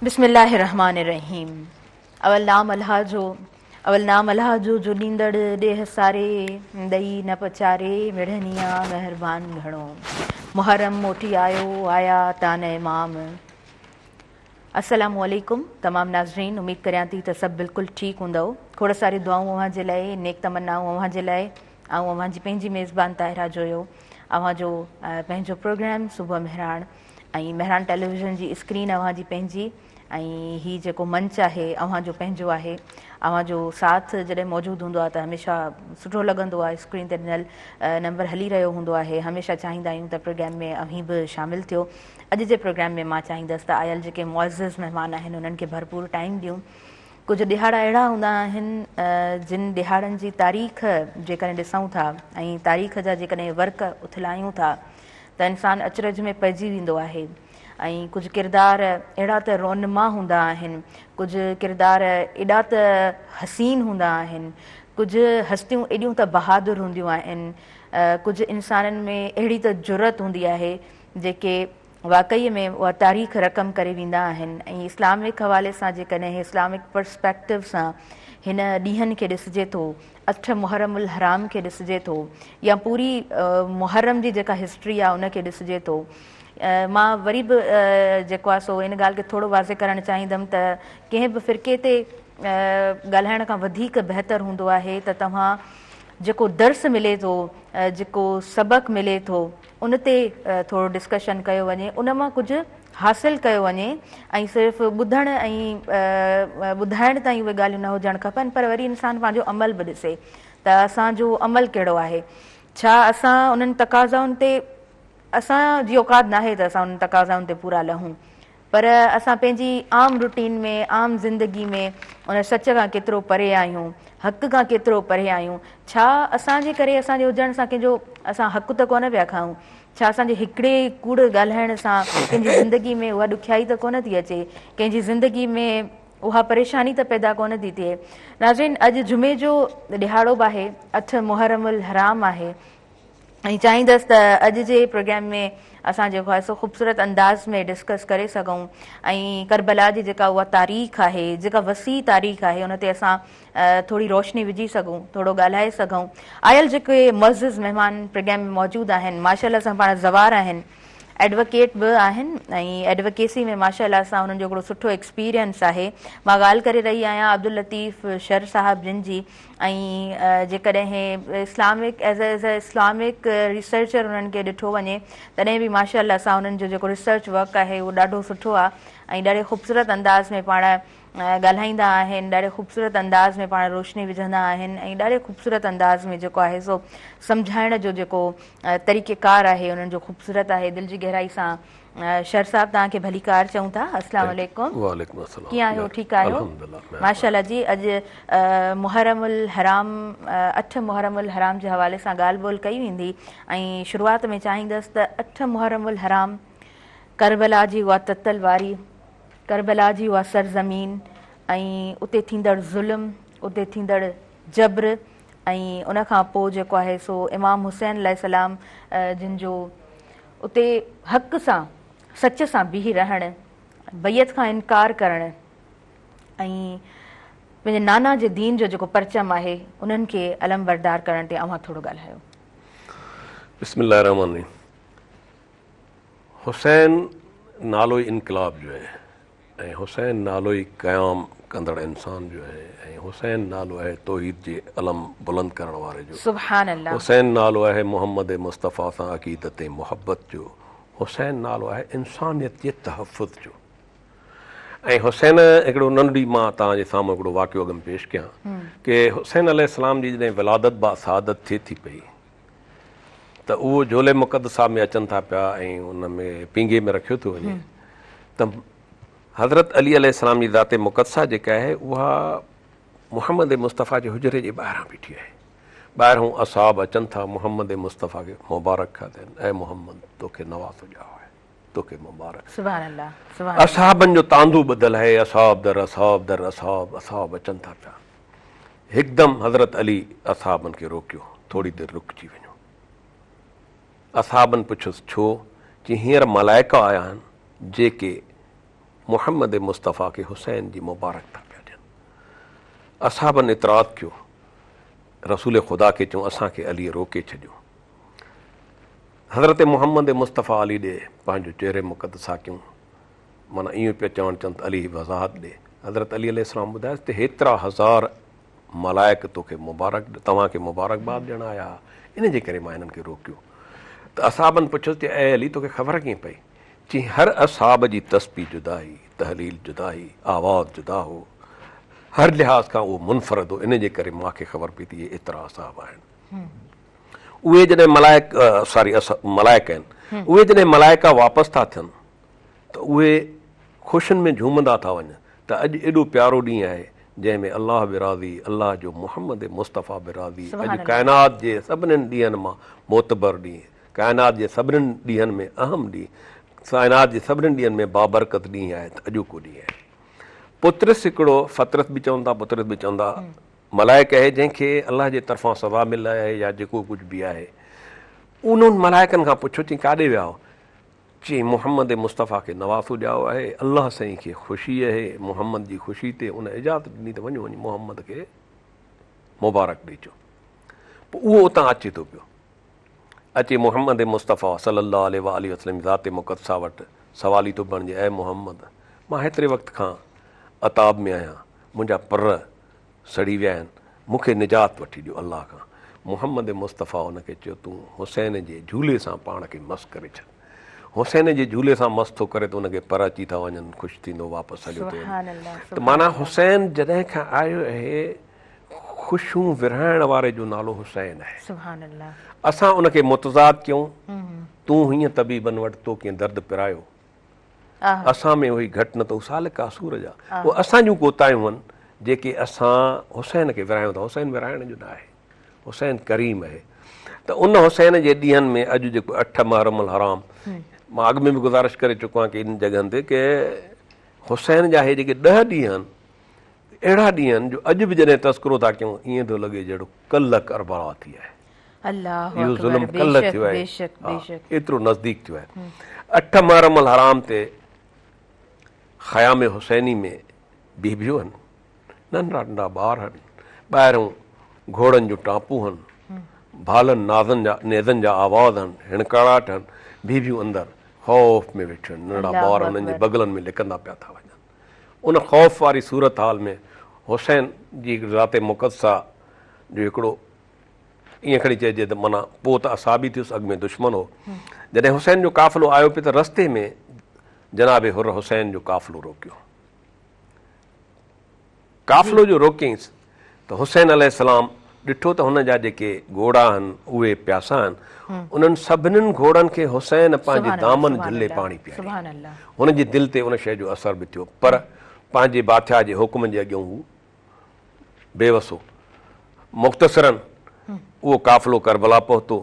بسم الله الرحمٰن الرحيم اول نام الله جو اول نام الله جو جو ڏيندڙ ڏيهه ساري ڏئي نه پچاري مڙهني آ مهربان گهڻو محرم موٽي آيو آيا تان امام. السلام عليڪم تمام ناظرين اميد ڪريان ٿي ته سڀ بلڪل ٺيڪ هوندؤ کوڙ ساريون دعائون اوهان جي لاء نيڪ تمنائون اوهان جي لاء آئون اوهان جي پنهنجي ميزبان طاهره جويو اوهان جو پنهنجو پروگرام صبح مهراڻ ۽ مهراڻ ٽيليويزن جي اسڪرين اوهان جي پنهنجي ۽ هي جيڪو منچ آهي اوهان جو پنهنجو آهي اوهان جو ساٿ جڏهن موجود هوندو آهي ته هميشه سٺو لڳندو آهي اسڪرين تي ڏنل نمبر هلي رهيو هوندو آهي هميشه چاهيندا آهيون ته پروگرام ۾ اوهين به شامل ٿيو اڄ جي پروگرام ۾ مان چاهيندس ته آيل جيڪي معزز مهمان آهن انهن کي ڀرپور ٽائيم ڏيون. ڪجهه ڏهاڙا اهڙا هوندا آهن جن ڏهاڙن جي تاريخ جيڪڏهن ڏسون ٿا ۽ تاريخ جا جيڪڏهن ورق اٿلايون ٿا ته انسان اچرج ۾ پئجي ويندو آهي ۽ ڪجهه ڪردار اهڙا ته رونما هوندا آهن ڪجهه ڪردار ايڏا ته حسين هوندا آهن ڪجهه هستيون ايڏيون ته بهادر هونديون آهن ڪجهه انسانن ۾ اهڙي ته جرئت هوندي آهي جيڪي واقعي ۾ اها تاريخ رقم ڪري ويندا آهن ۽ اسلامڪ حوالي سان جيڪڏهن اسلامڪ پرسپيڪٽو سان هن ڏينهن کي ڏسجي ٿو اٺ محرم الحرام کي ڏسجي ٿو يا پوري محرم جي جيڪا هسٽري آهي ان کي ڏسجي ٿو مان وري به جيڪو آهي سو ان ڳالهه کي ٿورو واضح ڪرڻ چاهيندم ته ڪنهن به فرقي تي ڳالهائڻ کان وڌيڪ بهتر هوندو آهي ته توهان جيڪو درس ملي ٿو جيڪو سبق ملي ٿو ان تي ٿورو ڊسڪشن ڪيو وڃي ان مان ڪجهه حاصل ڪيو وڃي ۽ صرف ٻڌڻ ۽ ٻڌائڻ تائين اهي ڳالهيون نه هجڻ کپن پر وري انسان پنهنجو عمل به ڏسي ته اسان جو عمل ڪهڙو آهي ڇا اسان انهن تقاضائن تي اسان جي اوقات ناهي ته اسان انهن تقاضائن تي پورا لهون پر اسان پنهنجي عام روٽين ۾ عام زندگي ۾ ان سچ کان ڪيترو پري آهيون، حق کان ڪيترو پري آهيون، ڇا اسان جي ڪري اسان جي هجڻ سان ڪنهن جو اسان حق ته ڪونه پيا کائون، ڇا اسان جي هڪڙي ڪوڙ ڳالهائڻ سان ڪنهن جي زندگي ۾ اها ڏکيائي ته ڪونه ٿي اچي، ڪنهن جي زندگي ۾ اها پريشاني ته پيدا ڪونه ٿي ٿئي. ناظرين اڄ جمعي جو ڏهاڙو به آهي، اٺ محرم الحرام آهي، ۽ چاهيندس ته اڄ جي پروگرام ۾ اسان جيڪو آهي سو خوبصورت انداز ۾ ڊسڪس ڪري سگهون ۽ ڪربلا جي جيڪا اها تاريخ آهي جيڪا وسيع تاريخ آهي ان تي اسان ٿوري روشني وجهي سگهون ٿورو ڳالهائي سگهون آيل جيڪي معزز مهمان پروگرام ۾ موجود آهن ماشاء الله سان پاڻ زوار آهن ايڊوڪيٽ به آهن ۽ ايڊوڪيسي ۾ ماشاء الله سان انهن جو هڪڙو سٺو ايڪسپيرينس آهي مان ڳالهه ڪري رهي آهيان عبداللطيف شر صاحب جن جي ۽ جيڪڏهن Islamic as as a Islamic researcher انهن کي ڏٺو وڃي تڏهن به ماشاء الله سان انهن جو جيڪو ريسرچ ورڪ آهي اهو ڏاڍو سٺو آهي ۽ ڏاڍي خوبصورت انداز ۾ پاڻ ڳالهائيندا آهن ڏاڍي خوبصورت انداز ۾ پاڻ روشني وجهندا آهن ۽ ڏاڍي خوبصورت انداز ۾ جيڪو آهي سو سمجهائڻ جو جيڪو طريقه ڪار آهي انهن جو خوبصورت آهي دل جي گهرائي سان شر صاحب توهان کي ڀليڪار چئون ٿا السلام عليڪم. وعليڪم السلام. ڪيئن آهيو ٺيڪ آهيو؟ الحمدلله. ماشاء الله جي اڄ محرم الحرام اٺ محرم الحرام جي حوالي سان ڳالهه ٻولهه ڪئي ويندي ۽ شروعات ۾ چاهيندس ته اٺ محرم الحرام ڪربلا جي اها تتل واري ڪربلا جي اها سرزمين ۽ اتي ٿيندڙ ظلم، اتي ٿيندڙ جبر ۽ ان کان پوء جيڪو آهي سو امام حسين عليه السلام جن جو اتي حق سان سچ سان بيهي رهڻ، بيعت کان انڪار ڪرڻ ۽ پنهنجي نانا جي دين جو جيڪو پرچم آهي انهن کي علمبردار ڪرڻ تي اوهان ٿورو ڳالهايو. بسم الله الرحمٰن الرحيم حسين نالو ئي انقلاب جو آهي ۽ حسين نالو ئي قيام ڪندڙ انسان جو آهي ۽ حسين نالو آهي توحيد جي علم بلند ڪرڻ واري جو. سبحان الله. حسين نالو آهي محمد مصطفيٰ سان عقيدت ۽ محبت جو. حسين نالو آهي انسانيت جي تحفظ جو. ۽ حسين هڪڙو ننڍڙي مان توهان جي سامهون هڪڙو واقعو اڳ ۾ پيش ڪيان ڪي حسين عليه السلام جي جڏهن ولادت با سعادت ٿئي ٿي پئي ته اهو جهولي مقدسه ۾ اچن ٿا پيا ۽ ان ۾ پينگهي ۾ رکيو ٿو وڃي ته حضرت علي عليه السلام جي ذات مقدسه جيڪا آهي اها محمد مصطفيٰ جي حجري جي ٻاهران بيٺي آهي. ٻاهران اصحاب اچن ٿا محمد مصطفيٰ کي مبارڪ ٿا ڏين، اي محمد توکي نوازو ڄائو آهي، توکي مبارڪ. سبحان الله سبحان الله. اصحابن جو تاندو ٻڌل آهي، اصحاب در اصحاب در اصحاب اصحاب اچن ٿا پيا. هڪدم حضرت علي اصحابن کي روڪيو، ٿوري دير رڪجي وڃو. اصحابن پڇيس، ڇو؟ چي، هينئر ملائڪ آيا آهن، جيڪي محمد مصطفيٰ کي حسين جي مبارڪ ٿا پيا ڏين. اصحابن اعتراض ڪيو، رسول خدا کي چيون اسان کي عليء روڪي ڇڏيو. حضرت محمد مصطفيٰ علي ڏي پنهنجو چهري مقدسه ڪيون، معنيٰ ائين پيا چوڻ چون ته علي وضاحت ڏي. حضرت علي عليه السلام ٻڌايس ته هيترا هزار ملائڪ توکي مبارڪ توهان کي مبارڪباد ڏيڻ آيا ها، ان جي ڪري مان هنن کي روڪيو. ته اصحابن پڇيس ته اي علي توکي خبر ڪيئن پئي؟ چيائين هر اصحاب جي تسبيح جدا هئي، تهليل جدا هئي، آواز جدا هو، هر لحاظ کان اهو منفرد هو، ان جي ڪري مان کي خبر پئي ته اهي ايترا اصحاب آهن. اهي جڏهن ملائڪ ساري ملائڪ آهن، اهي جڏهن ملائڪا واپس ٿا ٿين ته اهي خوشين ۾ جهومندا ٿا وڃن ته اڄ ايڏو پيارو ڏينهن آهي جنهن ۾ الله به راضي، الله جو محمد مصطفيٰ به راضي، اڄ ڪائنات جي سڀنين ڏينهن مان معتبر ڏينهن، ڪائنات جي سڀنين ڏينهن ۾ اهم ڏينهن، ڪائنات جي سڀنين ڏينهن ۾ بابرڪت ڏينهن آهي ته اڄوڪو ڏينهن آهي. پطرس هڪڙو، فطرس به چون ٿا، پطرس به چون ٿا، ملائڪ آهي جنهن کي الله جي طرفان سزا مليل آهي يا جيڪو ڪجهه به آهي. انهن ملائڪن کان پڇيو چي ڪاڏي ويا آهيو؟ چي محمد مصطفيٰ کي نواسو ڄائو آهي، الله سائين کي خوشي اهي، محمد جي خوشي تي ان اجازت ڏني ته وڃو وڃي محمد کي مبارڪ ڏئي اچو. پوء اهو اتان اچي ٿو پيو. اچي محمد مصطفيٰ صلي الله عليه واٰله وسلم جي ذات مقدسه وٽ سوالي ٿو بڻجي، اي محمد! مان هيتري وقت کان عتاب ۾ آهيان، منهنجا پر سڙي ويا آهن، مون کي نجات وٺي ڏيو الله کان. محمد مصطفيٰ ان کي چيو، تون حسين جي جهولي سان پاڻ کي مس ڪري ڇڏ. حسين جي جهولي سان مس ٿو ڪري ته ان کي پر اچي ٿا وڃن، خوش ٿيندو واپس هليو ٿو وڃي. ته معنيٰ حسين جڏهن کان آيو اهي خوشيون ورهائڻ واري جو نالو حسين آهي. اسان ان کي متضاد ڪيون، تون هئين طبيبن وٽ تو ڪيئن درد پرايو. اسان ۾ اهي گهٽ نه ته هو سالڪ آسور جا. اهي اسان جون ڪوتاهيون هن جيڪي اسان حسين کي ورهايون ٿا. حسين ورهائڻ جو نه آهي. حسين ڪريم آهي. ته ان حسين جي ڏينهن ۾ اڄ جيڪو 8 محرم الحرام مان اڳ ۾ به گذارش ڪري چڪو آهيان ڪي ان جڳهن تي ڪي حسين جا هي جيڪي 10 ڏينهن آهن اهڙا ڏينهن آهن جو اڄ به جڏهن تذڪرو ٿا ڪيون ائين ٿو لڳي جهڙو ڪلهه ڪربلا ٿي آهي. الله اهو اڪبر ظلم ڪلهه بيشڪ ٿيو آهي بيشڪ بيشڪ ايترو نزديڪ ٿيو آهي. 8 محرم الحرام تي خيام حسيني ۾ بيبيون هن، ننڍڙا ننڍڙا ٻار هن، ٻاهرون گهوڙن جون ٽاپون هن، ڀالن نازن جا نيزن جا آواز هن، هڻڪاڙاٽ هن، بيبيون اندر خوف ۾ ويٺيون هن، ننڍڙا الله ٻار هنن جي اڪبر بغلن ۾ لڪندا پيا ٿا وڃن. ان خوف واري صورتحال ۾ حسين جي ذات مقدسه جو هڪڙو ائين کڻي چئجي ته معنيٰ پوء ته اصحابي ٿيس، اڳ ۾ دشمن هو. جڏهن حسين جو قافلو آيو پئي ته رستي ۾ جناب حر حسين جو قافلو روڪيو. قافلو جو روڪيائينس ته حسين عليه السلام ڏٺو ته هن جا جيڪي گهوڙا آهن اهي پياسا آهن. انهن سڀنين گهوڙن کي حسين پنهنجي دامن جهلي پاڻي پياريائين. هن جي دل تي ان شيء جو اثر به ٿيو پر پنهنجي بادشاهه جي حڪم جي اڳيون هو بيوس هو. مختصراً اهو قافلو ڪربلا پهتو.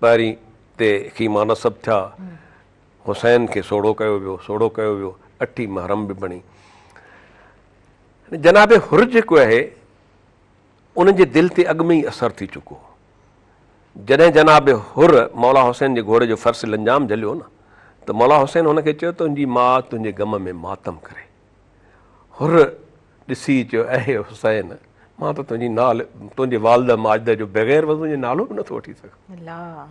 پهرين تي خيما نصب ٿيا. حسين کي سوڙهو ڪيو ويو، سوڙهو ڪيو ويو، اٺي محرم به بڻي. جناب حر جيڪو آهي ان جي دل تي اڳ ۾ ئي اثر ٿي چڪو هو. جڏهن جناب حر مولا حسين جي گهوڙي جو فرس لنجام جهليو نه ته مولا حسين هن کي چيو تنهنجي ماء تنهنجي غم ۾ ماتم ڪري. حر ڏسي چيو اي حسين مان ته تنهنجي نال تنهنجي والده ماجده جو بغير وضو جي نالو به نٿو وٺي سگهان.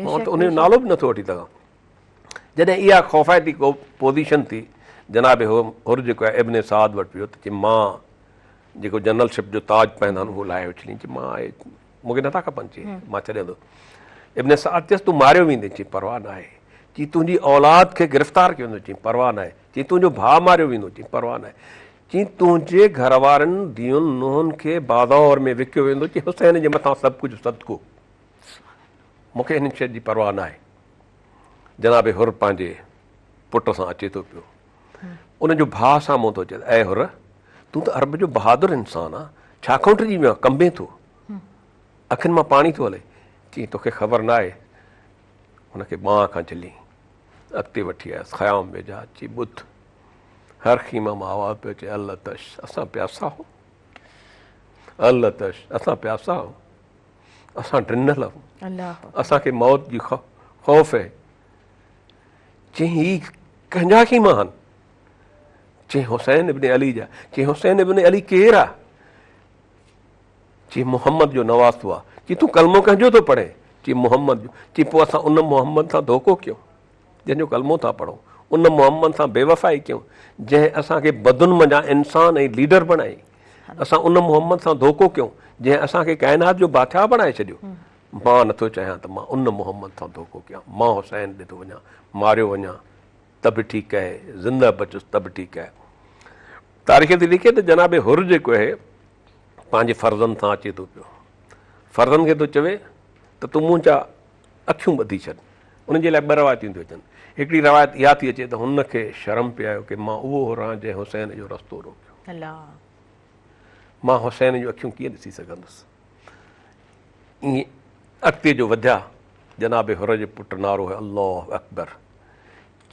مان ته ان جو نالو به نٿو وٺي سگهان. جڏهن اها خوفائتي پوزيشن ٿي جناب حر جيڪو آهي ابن سعد وٽ ويو ته چي مان جيڪو جنرل شپ جو تاج پائيندا آهن اهو لاهي اڇلين چي مان اهي مون کي نٿا کپن چي مان ڇڏيان ٿو. ابن سعد چيس تون ماريو ويندين چي پرواهه ناهي. چي تنهنجي اولاد کي گرفتار ڪيو ويندو چي پرواهه ناهي. چي تنهنجو ڀاء ماريو ويندو چي پرواهه ناهي. چي تنهنجي گهر وارن ڌيئن نونهن کي بازار ۾ وڪيو ويندو چي حسين جي مٿان سڀ ڪجهه صدقو مون کي هن شيء جي پرواهه ناهي. جناب حر پنهنجي پٽ سان اچي ٿو پيو. ان جو ڀاء سامهون ٿو اچي ته اي حر تون ته عرب جو بهادر انسان آن ڇا کان ڊڄي ويو آن ڪنبين ٿو اکين مان پاڻي ٿو هلي. چي توکي خبر ناهي. هن کي ٻانهن کان جهلي اڳتي وٺي آيس. خيام ويجها اچي ٻڌ. هر خيمه مان آواز پيو اچي العطش اسان پياسا هون العطش اسان پياسا هون اسان ڊنل هون اسان کي موت جي خوف آهي. چيائين هي ڪنهن جا خيما آهن؟ چيائين حسين ابن علي جا. چيائين حسين ابن علي ڪير آ؟ چيائين محمد جو نواسو آ. چيائين تون ڪلمو ڪنهن جو ٿو پڙهين؟ چيائين محمد جو. چيائين پوء اسان ان محمد سان ڌوڪو ڪيون جنهن جو ڪلمو ٿا پڙهون، ان محمد سان بيوفائي ڪيون جنهن اسان کي بدن منجهان انسان ۽ ليڊر بڻائي، اسان ان محمد سان ڌوڪو ڪيون جنهن اسان کي ڪائنات جو بادشاهه بڻائي ڇڏيو. مان نٿو چاهيان ته مان ان محمد سان ڌوڪو ڪيان، مان حسين ڏي ٿو وڃان، ماريو وڃان ته به ٺيڪ آهي، زنده بچس ته به ٺيڪ آهي. تاريخ ٿي لکي ته جناب حر جيڪو آهي پنهنجي فرزند سان اچي ٿو پيو، فرزند کي ٿو چوي ته تون منهنجا اکيون ٻڌي ڇڏ. ان جي لاء ٻه روايتون ٿيون اچن. هڪڙي روايت اها ٿي اچي ته هن کي شرم پئي آيو ڪي مان اهو حر آهيان جنهن حسين جو رستو روڪيو. مان حسين جون اکيون ڪيئن ڏسي سگهندس. ائين اڳتي جو وڌيا، جناب حر جي پٽ نعرو هنيو الله اڪبر.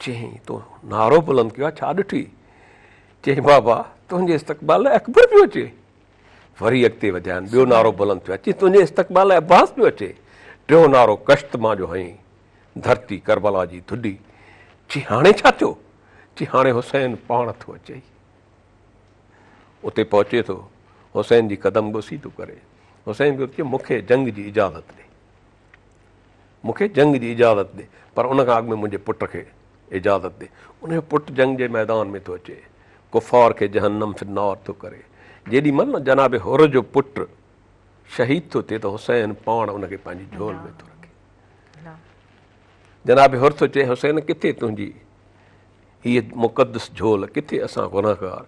چيائين تو نعرو بلند ڪيو آهي ڇا ڏٺي؟ چيائين بابا تنهنجي استقبال لاء اڪبر پيو اچي. وري اڳتي وڌيا آهن، ٻيو نعرو بلند ٿيو آهي، چيائين تنهنجي استقبال لاء عباس پيو اچي. ٽيون نعرو ڪشت مان جو هنئين ڌرتي ڪربلا جي ڌڏي. چيائين هاڻي ڇا ٿيو؟ چيائين هاڻي حسين پاڻ ٿو اچي. اتي پهچي ٿو، حسين جي قدم بوسي ٿو ڪري. حسين کي ٿو چئي مون کي جنگ جي اجازت ڏي، مون کي جنگ جي اجازت ڏي، پر ان کان اڳ ۾ منهنجي پٽ کي اجازت ڏي. ان جو پٽ جنگ جي ميدان ۾ ٿو اچي، ڪفار کي جهنم في النار ٿو ڪري. جيڏي مهل جناب حر جو پٽ شهيد ٿو ٿئي ته حسين پاڻ ان کي پنهنجي جهول ۾ ٿو رکي. جناب حر ٿو چئي حسين ڪٿي تنهنجي هيء مقدس جهول، ڪٿي اسان گنهگار.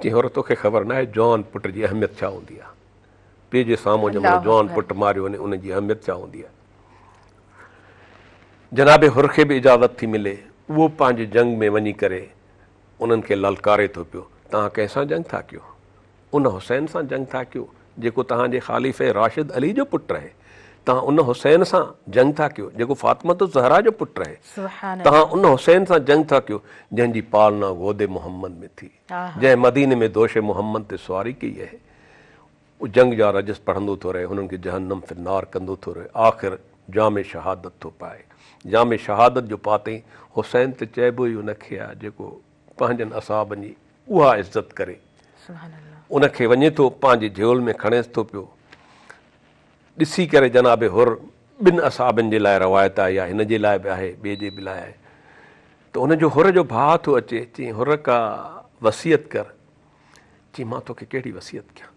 چيائين حر توکي خبر ناهي جوان پٽ جي اهميت ڇا هوندي آهي. پيء جي سامهون جنهن مهل جوان پٽ ماريو وڃي ان جي اهميت ڇا هوندي آهي. جناب حر کي به اجازت ٿي ملي، اهو پنهنجي جنگ ۾ وڃي ڪري انهن کي للڪاري ٿو پيو، توهان ڪنهن سان جنگ ٿا ڪيو؟ ان حسين سان جنگ ٿا ڪيو جيڪو توهان جي خليفي راشد علي جو پٽ آهي؟ توهان ان حسين سان جنگ ٿا ڪيو جيڪو فاطمة الزهرا جو پٽ آهي؟ توهان ان حسين سان جنگ ٿا ڪيو جنهن جي پالنا گود محمد ۾ ٿي، جنهن مديني ۾ دوش محمد تي سواري ڪئي آهي؟ اهو جنگ جا رجس پڙهندو ٿو رهي، هنن کي جهنم في النار ڪندو ٿو رهي، آخر جام شهادت ٿو پائي. جام شهادت جو پاتئين، حسين ته چئبو ئي ان کي آهي جيڪو پنهنجن اصحابن جي اها عزت ڪري. ان کي وڃي ٿو پنهنجي جهول ۾ کڻيس ٿو پيو. ڏسي ڪري جناب حر ٻن اصحابن جي لاء روايت آئي آهي، هن جي لاء به آهي، ٻئي جي به لاء آهي ته ان جو حر جو ڀاء ٿو اچي، چيائين حر ڪا وصيت ڪر. چيائين مان توکي ڪهڙي وصيت ڪيان؟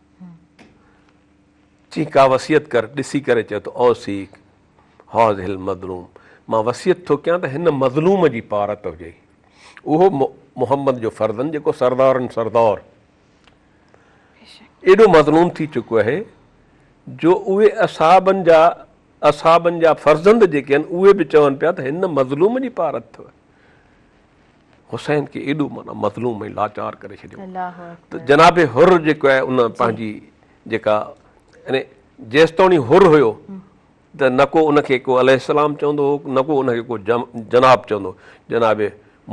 چيائين ڪا وصيت ڪر. ڏسي ڪري چيو ته اوصيڪ هذه المظلوم، مان وصيت ٿو ڪيان ته هن مظلوم جي پارت هجئي. اهو محمد جو فرزند جيڪو سردارن سردار ايڏو مظلوم ٿي چڪو آهي جو اهي اصحابن جا اصحابن جا فرزند جيڪي آهن اهي به چون پيا ته هن مظلوم جي پارت اٿو. حسين کي ايڏو معنيٰ مظلوم ۽ لاچار ڪري ڇڏيو ته جناب حر جيڪو آهي ان پنهنجي جيڪا يعني جيستوڻي حر هيو ته نه ڪو ان کي ڪو عليه السلام چوندو هو نه ڪو ان کي ڪو جناب چوندو هو. جناب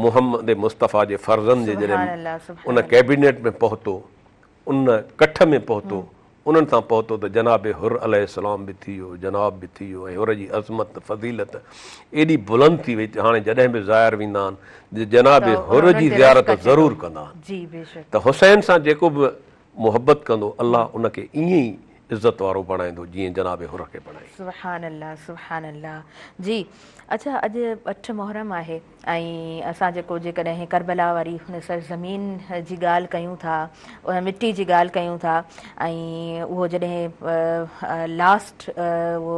محمد مصطفيٰ جي فرزند جي جڏهن ان ڪيبينيٽ ۾ پهتو، ان ڪٺ ۾ پهتو، انهن سان پهتو ته جناب حر عليه السلام به ٿي ويو، جناب به ٿي ويو ۽ حر جي عظمت، فضيلت ايڏي بلند ٿي وئي ته هاڻي جڏهن به زائر ويندا آهن ته جناب حر جي زيارت ضرور ڪندا آهن ته حسين سان جيڪو به محبت ڪندو الله ان کي ائين ئي عزت وارو بڻائيندو جيئن جناب حر کي بڻائي. سبحان الله سبحان الله جي اڇا اڄ 8 محرم آهي ۽ اسان جيڪو جيڪڏهن ڪربلا واري هن سرزمين جي ڳالهه ڪيون ٿا ان مٽي جي ڳالهه ڪيون ٿا ۽ اهو جڏهن لاسٽ اهو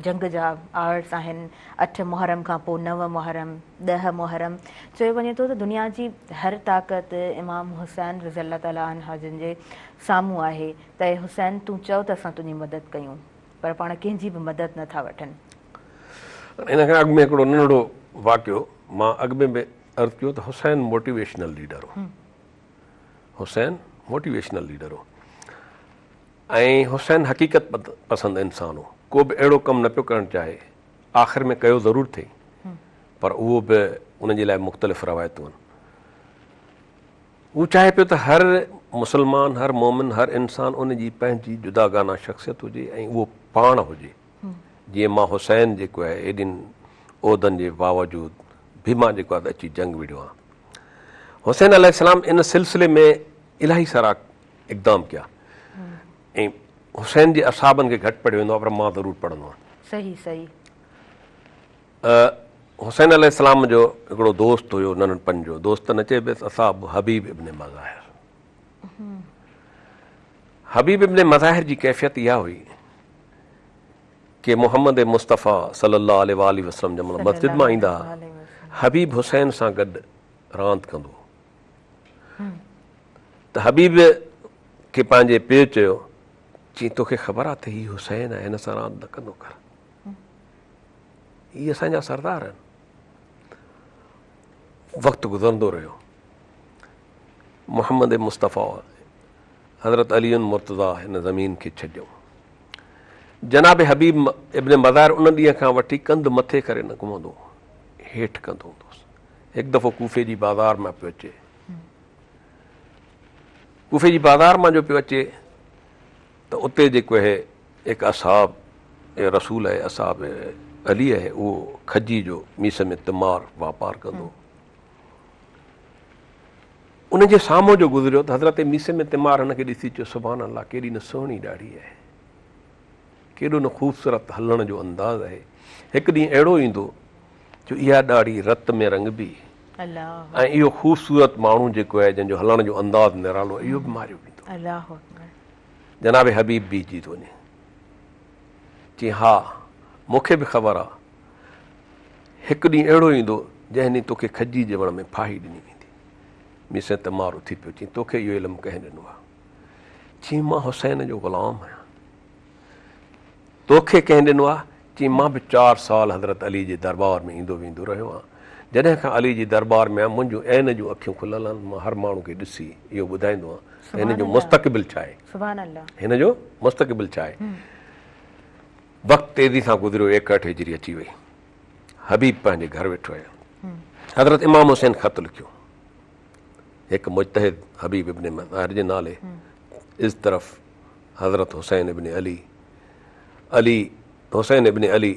جنگ جا آورس آهن 8 محرم کان پوء 9 محرم 10 محرم چيو وڃي ٿو ته دنيا جي هر طاقت امام حسين رضي الله تعالٰي عنه جن جي سامهون آهي ته اي حسين تون چئو ته اسان تنهنجي مدد ڪيون پر پاڻ ڪنهن جي به مدد نه ٿا وٺن. ان کان اڳ ۾ هڪڙو ننڍڙو واقعو مان اڳ ۾ به عرض ڪيو ته حسين موٽيويشنل ليڊر هو. حسين موٽيويشنل ليڊر هو ۽ حسين حقيقت پسند انسان هو. ڪو به اهڙو ڪم نه پيو ڪرڻ چاهي. آخر ۾ ڪيو ضرور ٿئي پر اهو به ان جي لاء مختلف روايتون آهن. هو چاهي پيو ته هر مسلمان، هر مومن، هر انسان ان جي پنهنجي جداگانه شخصيت هجي ۽ اهو پاڻ هجي. جيئن مان حسين جيڪو آهي ايڏين عهدن جي باوجود به مان جيڪو آهي اچي جنگ وڙهيو آهيان. حسين عليه السلام ان سلسلي ۾ الاهي سارا اقدام ڪيا ۽ حسين جي اصحابن کي گهٽ پڙهيو ويندو آهي پر مان ضرور پڙهندو آهيان. صحيح صحيح. حسين عليه السلام جو هڪڙو دوست هيو ننڍپڻ جو دوست نه چئبس اصحاب حبيب ابن مظاهر. حبيب ابن مظاهر جي ڪيفيت اها هئي ڪي محمد مصطفيٰ صلي الله عليه واٰله وسلم جنهن مهل مسجد مان ايندا ها حبيب حسين سان گڏ راند ڪندو هو ته حبيب کي پنهنجي پيء چيو چي توکي خبر آ ته هي حسين آهي هن سان راند نه ڪندو ڪر هي اسان جا سردار آهن وقت گذرندو رهيو محمد مصطفيٰ حضرت علي المرتضيٰ هن زمين کي ڇڏيو جناب حبيب ابن مظاهر ان ڏينهن کان وٺي ڪنڌ مٿي ڪري نه گهمندو هو، هيٺ ڪندو هوندو هوس. هڪ دفعو ڪوفي جي بازار مان پيو اچي. ڪوفي جي بازار مان جو پيو اچي ته اتي جيڪو آهي هڪ اصحاب رسول آهي، اصحاب علي آهي، اهو کجي جو ميس ۾ تمار واپار ڪندو هو. ان جي سامهون جو گذريو ته حضرت ميسي ۾ تمار هن کي ڏسي چيو، سبحان الله ڪيڏي نه سهڻي ڏاڙهي آهي، ڪيڏو نه خوبصورت هلڻ جو انداز آهي، هڪ ڏينهن اهڙو ايندو جو اها ڏاڙهي رت ۾ رڱبي ۽ اهو خوبصورت ماڻهو جيڪو آهي جنهن جو هلڻ جو انداز نرالو آهي اهو به ماريو ويندو. جناب حبيب بيهجي ٿو وڃي، چي ها مون کي به خبر آهي هڪ ڏينهن اهڙو ايندو جنهن ڏينهن توکي کجي جي وڻ ۾ ڦاهي ڏني ويندي. ميسين تمار اٿي پيو، چيائين، توکي اهو علم ڪنهن ڏنو آهي؟ چيائين، مان حسين جو غلام آهيان. توکي ڪنهن ڏنو آهي؟ چيائين، مان به چار سال حضرت علي جي درٻار ۾ ايندو ويندو رهيو آهيان. جڏهن کان علي جي درٻار ۾ آهيان، منهنجون عين جون اکيون کليل آهن، مان هر ماڻهو کي ڏسي اهو ٻڌائيندو آهيان ته هن جو مستقبل ڇا آهي. هن جو مستقبل ڇا آهي. وقت تيزي سان گذريو، 61 هجري اچي وئي. حبيب پنهنجي گهر ويٺو آهي. حضرت امام حسين خط لکيو. هڪ مجتهد حبيب ابن مظاهر جي نالي از طرف حضرت حسين ابن علي علي حسين ابن علي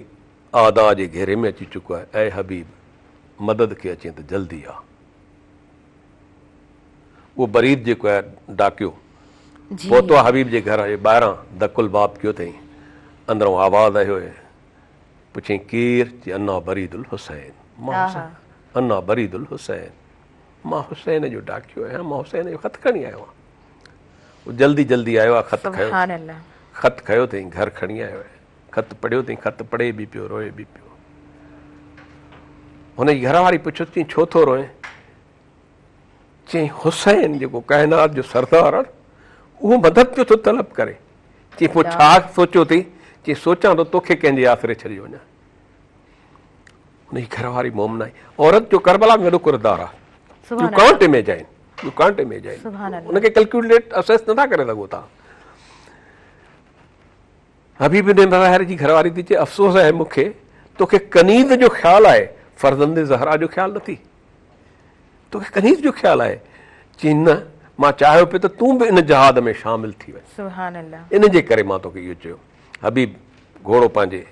اعداء جي گهيري ۾ اچي چڪو آهي. اي حبيب مدد کي اچين ته جلدي آ. اهو بريد جيڪو آهي ڊاڪيو پهتو آهي حبيب جي گهر جي ٻاهران دق الباب ڪيو اٿئي. اندرون آواز آيو آهي. پڇيائين ڪير؟ چي انا بريد الحسين مان حسين انا بريد الحسين مان حسين جو ڊاڪيو آهيان مان حسين جو خط کڻي آيو آهيان. هو جلدي جلدي آيو آهي خط کنيو خط کنيو اٿئي گهر کڻي آيو آهي خط پڙهيو اٿئي خط پڙهي به پيو روئي به پيو. هن جي گهر واري پڇيو چي ڇو ٿو روئين؟ چيائين حسين جيڪو ڪائنات جو سردار آهي اهو مدد پيو ٿو طلب ڪري. چيائين پوء ڇا سوچيو اٿئي؟ چيائين سوچان ٿو توکي ڪنهن جي آسري ڇڏي وڃان. ان جي گهر واري مومنه آهي. عورت جو ڪربلا ۾ وڏو ڪردار آهي. You can't imagine, you can't imagine. ان کي ڪلڪيوليٽ اسيس نٿا ڪري سگهو تان. حبيب بن مظاهر جي گهر واري ٿي چئي افسوس آهي مون کي توکي ڪنيز جو خيال آهي فرزند زهرا جو خيال نٿي. توکي ڪنيز جو خيال آهي؟ چيائين نه، مان چاهيو پئي ته تون به ان جهاد ۾ شامل ٿي وڃ. سبحان الله. ان جي ڪري مان توکي اهو چيو. حبيب گهوڙو پنهنجي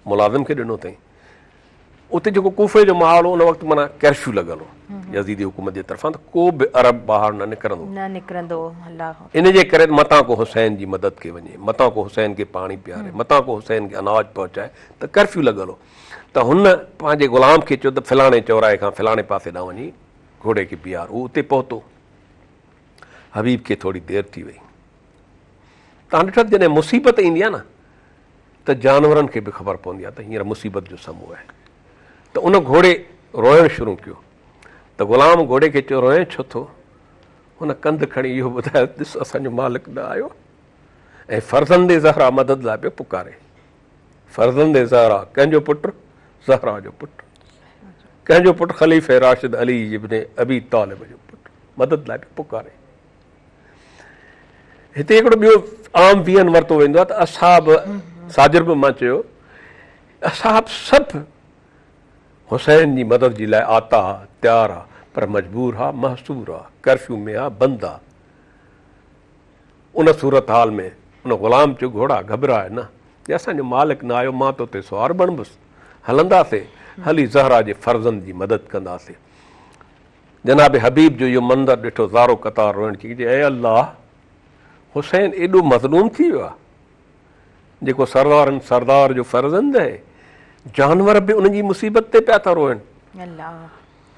ملازم کي ڏنو اٿئي. اتي جيڪو ڪوفي جو ماحول هو ان وقت معنيٰ ڪرفيو لڳل هو يزيدي حڪومت جي طرفان ته ڪو به عرب ٻاهر نه نڪرندو. نه نڪرندو الله. ان جي ڪري متان ڪو حسين جي مدد کي وڃي، متان ڪو حسين کي پاڻي پياري، متان ڪو حسين کي اناج پهچائي ته ڪرفيو لڳل هو. ته هن پنهنجي غلام کي چيو ته فلاڻي چوراهي کان فلاڻي پاسي ڏانهن وڃي گهوڙي کي بيهار. هو اتي پهتو. حبيب کي ٿوري دير ٿي وئي. توهان ڏٺو آهي ته جڏهن مصيبت ايندي آهي نه ته جانورن کي به خبر پوندي آهي ته هينئر مصيبت جو سمو آهي. ته ان گهوڙي روئڻ شروع ڪيو ته غلام گهوڙي کي چيو روئين ڇو ٿو؟ هن ڪنڌ کڻي اهو ٻڌايو ته ڏس اسان جو مالڪ نه آيو ۽ فرزند زهرا مدد لاء پيو پڪاري. فرزند زهرا ڪنهن جو پٽ؟ زهرا جو پٽ. ڪنهن جو پٽ؟ خليفي راشد علي ابن ابي طالب جو پٽ. مدد لاء پيو پڪاري. هتي هڪڙو ٻيو عام ويهن ورتو ويندو آهي ته اصحاب ساجر به مان چيو اصحاب سڀ حسين جي مدد جي لاء آتا ها تيار ها پر مجبور ها محصور ها ڪرفيو ۾ ها بند ها. ان صورتحال ۾ ان غلام چيو، گهوڙا گهٻراء نه، جي اسان جو مالڪ نه آيو مان تو تي سوار بڻبس، هلنداسين، هلي زهرا جي فرزند جي مدد ڪنداسين. جناب حبيب جو اهو منظر ڏٺو زارو قطار روئڻ ٿي چي اي الله حسين ايڏو مظلوم ٿي ويو آهي جيڪو سردارن سردار جو فرزند آهي جانور به ان جي مصيبت تي پيا ٿا روئن.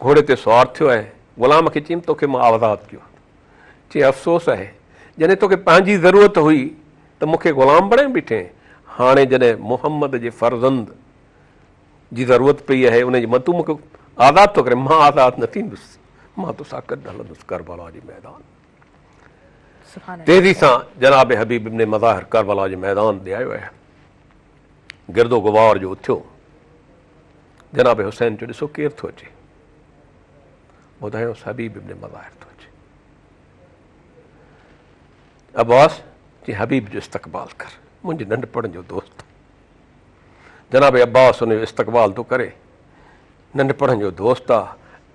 گهوڙي تي سوار ٿيو آهي غلام کي چيم توکي مان آزاد ڪيو چي افسوس آهي جڏهن توکي پنهنجي ضرورت هئي ته مون کي غلام بڻائي بيٺين هاڻي جڏهن محمد جي فرزند جي ضرورت پئي آهي ان جي من تون مون کي آزاد ٿو ڪرين مان آزاد نه ٿيندس مان تو سان گڏ هلندس ڪربلا جي ميدان تيزي سان جناب حبيب ابن مظاهر ڪربلا جي ميدان ڏي آيو آهي گرد و غبار جو اٿيو جناب حسين چيو ڏسو ڪير ٿو اچي ٻڌايوس حبيب ابن مظاهر ٿو اچي عباس چي حبيب جو استقبال ڪر منهنجي ننڍپڻ جو دوست جناب عباس ان جو استقبال ٿو ڪري. ننڍپڻ جو دوست آ،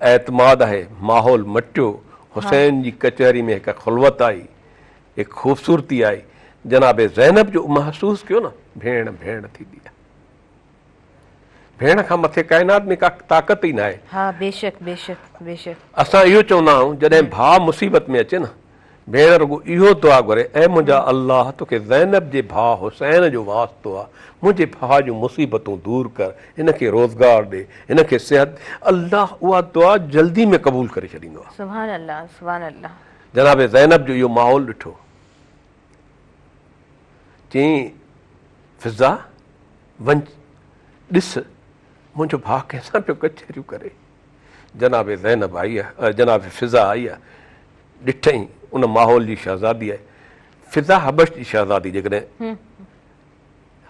اعتماد آهي، ماحول مٽيو، حسين جي ڪچهري ۾ هڪ خلوت آئي، هڪ خوبصورتي آئي. جناب زينب جو محسوس ڪيو نه، ڀيڻ ڀيڻ ٿيندي آ. ڀيڻ کان مٿي ڪائنات ۾ ڪا طاقت ئي ناهي. ها بيشڪ بيشڪ بيشڪ. اسان اهو چوندا آهيون جڏهن ڀاء مصيبت ۾ اچي نه ڀيڻ رڳو اهو دعا گهري، اي منهنجا الله! توکي زينب جي ڀاء حسين جو واسطو آ، منهنجي ڀاء جون مصيبتون دور ڪر، هن کي روزگار ڏي، هن کي صحت ڏي. الله اها دعا جلدي ۾ قبول ڪري ڇڏيندو آ. سبحان الله سبحان الله. جناب زينب جو اهو ماحول ڏٺو، چيائين، فضه! وڃ ڏس منهنجو ڀاء ڪنهن سان پيو ڪچهريون ڪري. جناب زينب آئي آ، جناب فضه آئي آ، ڏٺئين ان ماحول جي شهزادي آهي. فضا حبش جي شهزادي جيڪڏهن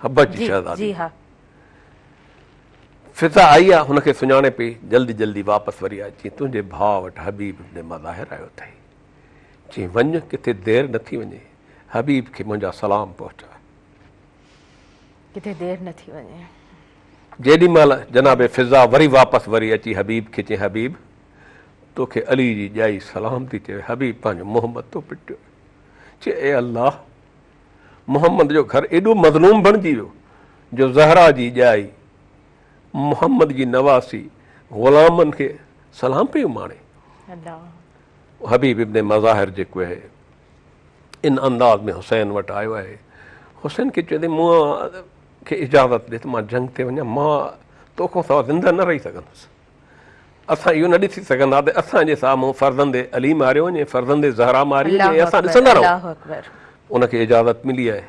حبش جي شهزادي جي ها. فضا آئي آ، هن کي سڃاڻي پئي، جلدي جلدي واپس وري آئي، چيائين تنهنجي ڀاء وٽ حبيب ابن مظاهر آيو اٿئي. چيائين وڃ ڪٿي دير نه ٿي وڃي، حبيب کي منهنجا سلام پهچاء. ڪٿي دير نه ٿي وڃي. جيڏي مهل جناب فضا وري واپس وري اچي حبيب کي چيائين حبيب! توکي علي جي ڄائي سلام ٿي چوي. حبيب پنهنجو منهن مٿو پٽيو. چي اي الله! محمد جو گهر ايڏو مظلوم بڻجي ويو جو زهرا جي ڄائي محمد جي نواسي غلامن کي سلام پئي اماڻي. حبيب ابن مظاهر جيڪو آهي ان انداز ۾ حسين وٽ آيو آهي. حسين کي چوي ٿي مون کي اجازت ڏي ته مان جنگ تي وڃان مان توکان سوا زنده نه رهي سگهندس. اسان اهو نه ڏسي سگهندا ته اسان جي سامهون فرزند علي ماريو وڃي، فرزند زهرا ماري وڃي ۽ اسان ڏسندا رهون. ان کي اجازت ملي آهي.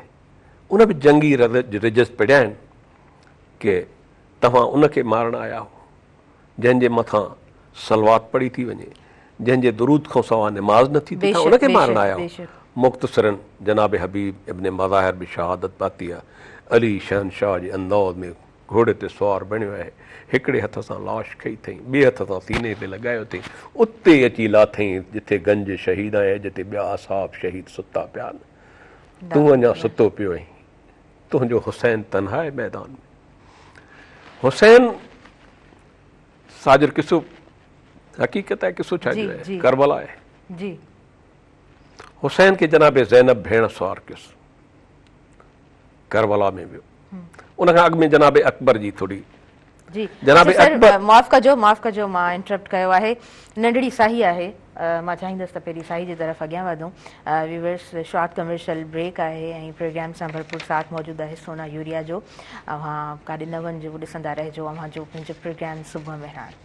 ان به جنگي رجز پڙهيا آهن ڪي توهان ان کي مارڻ آيا آهو جنهن جي مٿان صلوات پڙهي ٿي وڃي، جنهن جي درود کان سوا نماز نه ٿي ٿئي، توهان ان کي مارڻ آيا آهو. مختصراً جناب حبيب ابن مظاهر به شهادت پاتي آهي. علي شهنشاهه جي انداز ۾ گهوڙي تي سوار بڻيو آهي. هڪڙي هٿ سان لاش کنئي اٿئين، ٻئي هٿ سان سيني تي لڳايو اٿئين. اتي اچي لاٿئين جتي گنج شهيد آهي، جتي ٻيا اصحاب شهيد ستا پيا آهن. تون اڃا ستو پيو آهين. تنهنجو حسين تنها آهي ميدان ۾. حسين ساجر قصو حقيقت آهي، قصو ڇا جو آهي؟ ڪربلا آهي. حسين کي جناب زينب ڀيڻ سوار ڪيس. ڪربلا ۾ ويو. ان کان اڳ ۾ جناب اڪبر جي ٿوري جي جناب اڪبر معاف ڪجو معاف ڪجو مان انٽرپٽ ڪيو آهي ننڍڙي ساهي آهي مان چاهيندس ته پهرين ساهي جي طرف اڳيان وڌون ويورس شارٽ ڪمرشل بريڪ آهي ۽ پروگرام سان ڀرپور ساٿ موجود آهي سونا يوريا جو اوهان ڪاڏي نه وڃجو ڏسندا رهجو اوهان جو پنهنجو پروگرام صبح مهراڻ.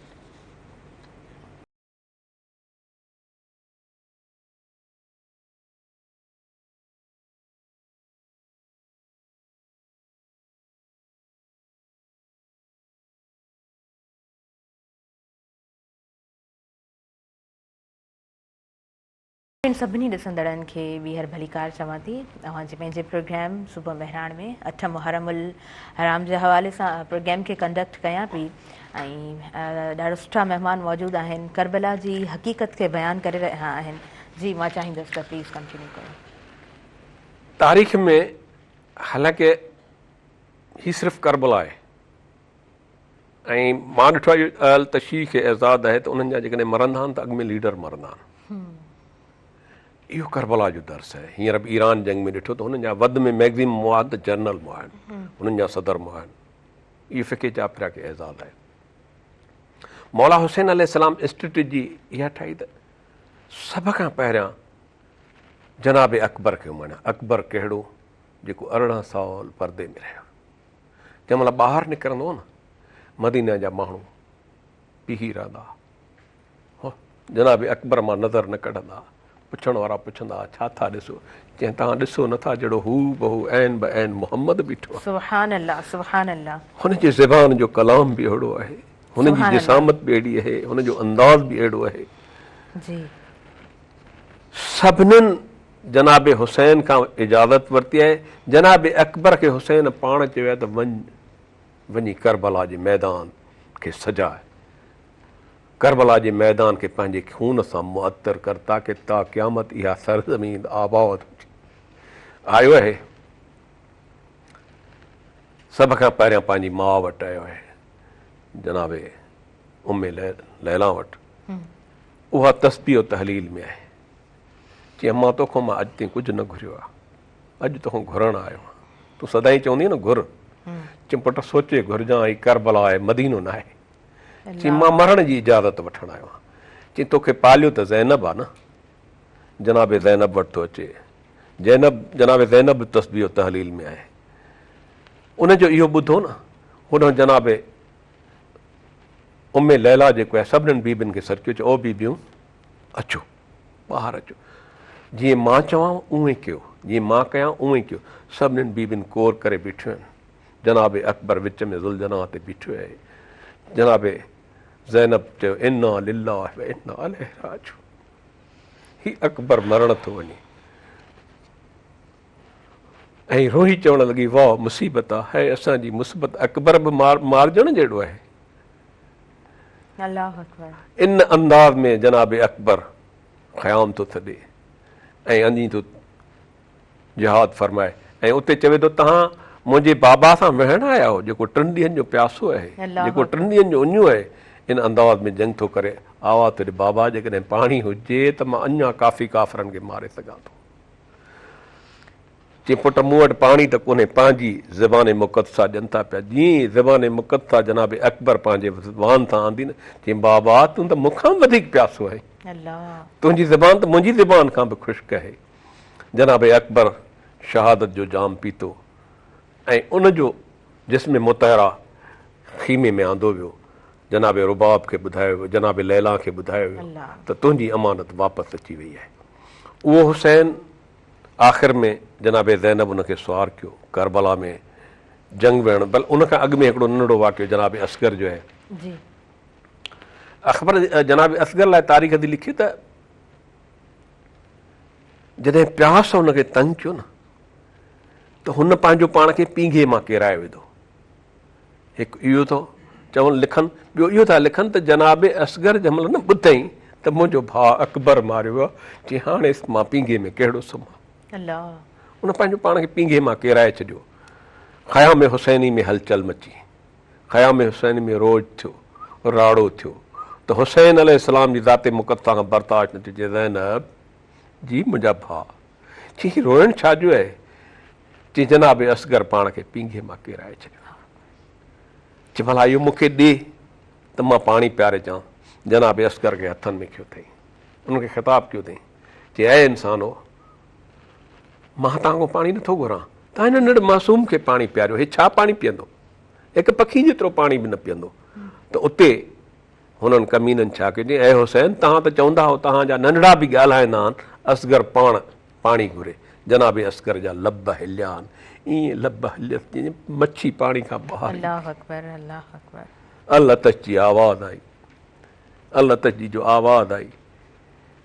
سڀني ڏسندڙن کي ٻيهر ڀليڪار چوان ٿي اوهان جي پنهنجي پروگرام صبح مهراڻ ۾ اٺ محرم الحرام جي حوالي سان پروگرام کي ڪنڊڪٽ ڪيان پئي ۽ ڏاڍا سٺا مهمان موجود آهن ڪربلا جي حقيقت کي بيان ڪري رهيا آهن جي مان چاهيندس ته پليز ڪنٽينيو ڪيو. تاريخ ۾ حالانڪه هي صرف ڪربلا آهي ۽ مان ڏٺو آهي اهل تشيع کي اعزاز آهي ته انهن جا جيڪڏهن مرندا آهن ته اڳ ۾ ليڊر مرندا آهن. اهو ڪربلا جو درس آهي. هينئر به ايران جنگ ۾ ڏٺو ته هنن جا وڌ ۾ ميگزيم مئا آهن ته جنرل مئا آهن، هنن جا صدر مئا آهن. اهو فقه جعفريه کي اعزاز آهي. مولا حسين عليه السلام اسٽريٽجي اها ٺاهي ته سڀ کان پهريان جناب اڪبر کي اماڻيان. اڪبر ڪهڙو؟ جيڪو 18 سال پردي ۾ رهيو. جنهن مهل ٻاهر نڪرندو هو نه، مديني جا ماڻهو بيهي رهندا هئا، جناب اڪبر مان نظر نه ڪڍندا. پڇڻ وارا پڇندا هئا، ڇا ٿا ڏسو؟ چيائين، توهان ڏسو نٿا جهڙو هو بهو عين به عين محمد بيٺو آهي. سبحان الله سبحان الله. هن جي زبان جو ڪلام به اهڙو آهي، هن جي جسامت به اهڙي آهي، هن جو انداز به اهڙو آهي. جي. سڀنين جناب حسين کان اجازت ورتي آهي. جناب اڪبر کي حسين پاڻ چيو آهي ته وڃ، وڃي ڪربلا جي ميدان کي سجاء. ڪربلا جي ميدان کي پنهنجي خون سان معطر ڪر تاڪه تا قيامت اها سرزمين آباد هجي. آيو آهي. سڀ کان پهريان پنهنجي ماء وٽ آيو آهي. جناب ام ليليٰ وٽ. اها تسبيح و تهليل ۾ آهي. چي امان توکان مان اڄ تائين ڪجهه نه گهريو آهي. اڄ توکان گهرڻ آيو آهيان. تون سدائين چوندي آهين نه گهر. چيم پٽ سوچي گهرجان هي ڪربلا آهي مدينو ناهي. چي مان مرڻ جي اجازت وٺڻ آيو آهيان. چي توکي پاليو ته زينب آ نه. جناب زينب وٽ ٿو اچي. زينب جناب زينب به تسبيح و تهليل ۾ آهي. ان جو اهو ٻڌو نه هوڏانهن جناب ام ليليٰ جيڪو آهي سڀنن بيبين کي سڏ ڪيو چي او بيبيون اچو ٻاهر اچو جيئن مان چوان اونئين ڪيو جيئن مان ڪيان اونئين ڪيو. سڀنن بيبين ڪور ڪري بيٺيون آهن. جناب اڪبر وچ ۾ ذوالجناح تي بيٺو آهي. جناب زينب چيو انا لله و انا اليه راجعون. هي اڪبر مرڻ ٿو وڃي. ۽ روئي چوڻ لڳي واهه مصيبت آ، هي اسان جي مصيبت اڪبر به مارجڻ جهڙو آهي. الله اڪبر. ان انداز ۾ جناب اڪبر خيام ٿو ٿڏي ۽ اڃي ٿو جهاد فرمائي ۽ اتي چوي ٿو توهان منهنجي بابا سان وڙهڻ آيا آهيو جيڪو ٽن ڏينهن جو پياسو آهي جيڪو ٽن ڏينهن جو اڃو آهي ان انداز ۾ جنگ ٿو ڪري آواز ٿو ڏي بابا جيڪڏهن پاڻي هجي ته مان اڃا ڪافي ڪافرن کي ماري سگهان ٿو. چي پٽ مون وٽ پاڻي ته ڪونهي پنهنجي زبان مقدسه ڏين ٿا پيا جيئن ئي زبان مقدسه جناب اڪبر پنهنجي زبان سان آندي نه چي بابا تون ته مون کان به وڌيڪ پياسو آهين تنهنجي زبان ته منهنجي زبان کان به خشڪ آهي جناب اڪبر شهادت جو جام پيتو ۽ ان جو جسم مطهره خيمي ۾ آندو ويو جناب رباب کي ٻڌايو ويو جناب ليليٰ کي ٻڌايو ويو ته تنهنجي امانت واپس اچي وئي آهي اهو حسين آخر ۾ جناب زينب ان کي سوار ڪيو ڪربلا ۾ جنگ وڙهڻ بل ان کان اڳ ۾ هڪڙو ننڍڙو واقعو جناب اصغر جو آهي. جي. اخبر جناب اصغر لاء تاريخ ٿي لکي ته جڏهن پياس هن کي تنگ ڪيو نه ته هن پنهنجو پاڻ کي پينگهي مان ڪيرائي وڌو. هڪ اهو ٿو چون لکن، ٻيو اهو ٿا لکن ته جناب اصغر جنهن مهل نه ٻڌائين ته منهنجو ڀاء اڪبر ماريو ويو آهي، چي هاڻي مان پينگهي ۾ ڪهڙو سمهان. ان پنهنجو پاڻ کي پينگهي مان ڪيرائي ڇڏيو. خيام حسيني ۾ هلچل مچي. خيام حسيني ۾ روڄ ٿيو، راڙو ٿيو ته حسين عليه السلام جي ذات مقدسه کان برداشت نه ٿيو، چي زينب جي منهنجا ڀاء. چي هي روئڻ ڇا جو آهي؟ چي جناب اصغر پاڻ کي پينگهي مان ڪيرائي ڇڏيو آهي. چي ڀلا اهو مون کي ڏي ته مان پاڻي پياري اچان. جناب اصغر کي هٿن ۾ کنيو اٿئي. ان کي خطاب ڪيو اٿئي. چي اي انسانو! مان توهان کان پاڻي نٿو گهران. توهان هن ننڍڙي معصوم کي پاڻي پياريو. هي ڇا پاڻي پيئندو؟ هڪ پکي جيترو پاڻي به نه پيئندو. ته اتي هنن ڪمينن ڇا ڪيو؟ چيائين، اي حسين! توهان ته چوندا هئو توهان جا ننڍڙا به ڳالهائيندا آهن، اصغر پاڻ پاڻي گهري. جناب اصغر جا لب هليا آهن، ائين لب هليس جيئن مڇي پاڻي کان ٻاهر ايندي. الله اڪبر الله اڪبر. العطش جي آواز آئي، العطش جي جو آواز آئي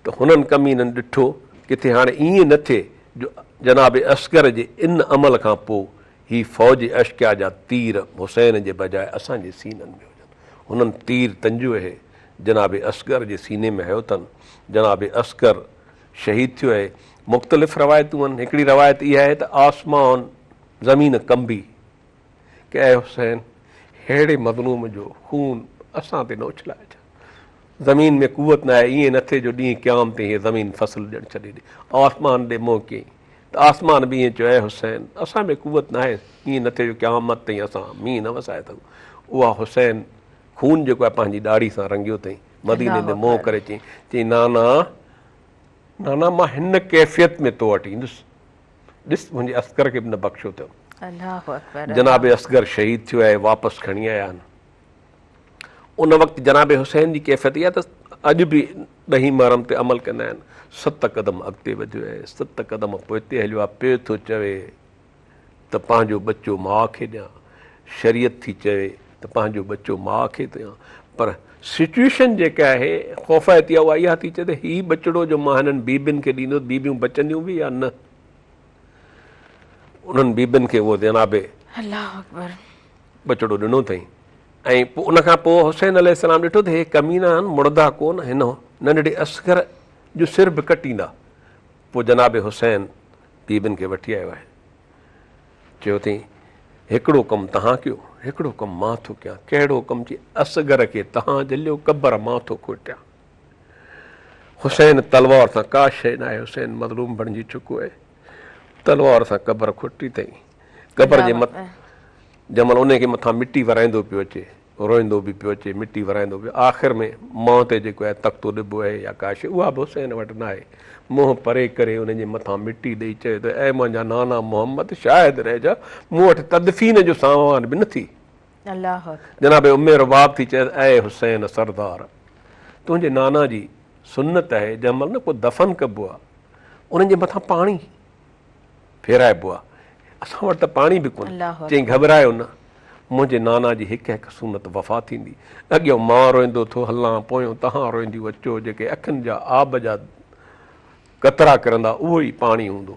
ته هنن ڪمينن ڏٺو ڪٿي هاڻي ائين نه ٿئي جو جناب اصغر جي ان عمل کان پوء هي فوج اشقيا جا تير حسين جي بجاء اسان جي سينن ۾ هجن. هنن تير تنجو اهي جناب اصغر جي سيني ۾ هنيو اٿن. جناب اصغر شهيد ٿيو اهي. مختلف روايتون آهن. هڪڙي روايت اها آهي ته آسمان زمين ڪنبي ڪه اي حسين ههڙي مظلوم جو خون اسان تي نه اڇلائجان. زمين ۾ قوت نه آهي ائين نه ٿئي جو ڏينهن قيام تائين هيء زمين فصل ڏيڻ ڇڏي ڏي. آسمان ڏي منهن ڪيائين ته آسمان به ائين چيو اي حسين اسان ۾ قوت نه آهي ائين نه ٿئي جو قيامت تائين اسان مينهن نه وسائي سگهون. اها حسين خون جيڪو آهي پنهنجي ڏاڙهي سان رنگيو اٿئي. مديني ڏي منهن ڪري چيائين، چيائين نانا، نانا مان هن ڪيفيت ۾ تو وٽ ايندس. ڏس منهنجي اصغر کي به نه بخشيو اٿم. جناب اصغر شهيد ٿيو آهي، واپس کڻي آيا آهن. ان وقت جناب حسين جي ڪيفيت اها ته اڄ به ڏهين محرم تي عمل ڪندا آهن. ست قدم اڳتي وڌيو آهي، ست قدم پوئتي هليو آهي، پيء ٿو چوي ته پنهنجو ٻچو ماء کي ڏيان، شريعت ٿي چوي ته پنهنجو ٻچو ماء کي ڏيان، پر سچوئيشن جيڪا آهي خوفائتي آهي اها اها ٿي چوي ته هي ٻچڙو جو مان هنن بيبين کي ڏيندس، بيبيون بچنديون به يا نه؟ انهن بيبين کي اهو جناب الله اڪبر ٻچڙو ڏنو اٿئي ۽ پوء ان کان پوء حسين عليه السلام ڏٺو ته هي ڪمينا آهن مڙندا ڪونه، هن ننڍڙي اصغر جو سر به ڪٽيندا. پوء جناب حسين بيبين کي وٺي آيو آهي. چيو اٿئي هڪڙو ڪم تهان ڪيو، هڪڙو ڪم مان ٿو ڪيان. ڪهڙو ڪم؟ چي اصغر کي تهان جهليو، قبر مان ٿو کوٽيان. حسين تلوار سان ڪا شيء ناهي، حسين مظلوم بڻجي چڪو آهي. تلوار سان قبر کوٽي اٿئي. قبر جي مٿ جنهن مهل انهي کي مٿان مٽي ورائيندو پيو اچي، روئندو به پيو اچي، مٽي ورائيندو پيو، آخر ۾ منهن تي جيڪو آهي تختو ڏبو آهي يا ڪا شيء اها به حسين وٽ ناهي. منهن پري ڪري ان جي مٿان مٽي ڏئي چئي ٿو، اي منهنجا نانا محمد شاهد رهجا، مون وٽ تدفين جو سامان به نه ٿي. جناب ام رباب ٿي چئيس، اي حسين سردار! تنهنجي نانا جي سنت آهي جنهن مهل نه ڪو دفن ڪبو آهي، انهن جي مٿان پاڻي ڦيرائبو آ. اسان وٽ ته پاڻي به ڪونهي. چيائين گهٻرايو نه، منهنجي نانا جي هڪ هڪ سنت وفا ٿيندي. اڳيون مان روئندو ٿو هلان، پويون توهان روئنديون اچو، جيڪي اکين جا آب جا قطرا ڪرندا اهو ئي پاڻي هوندو.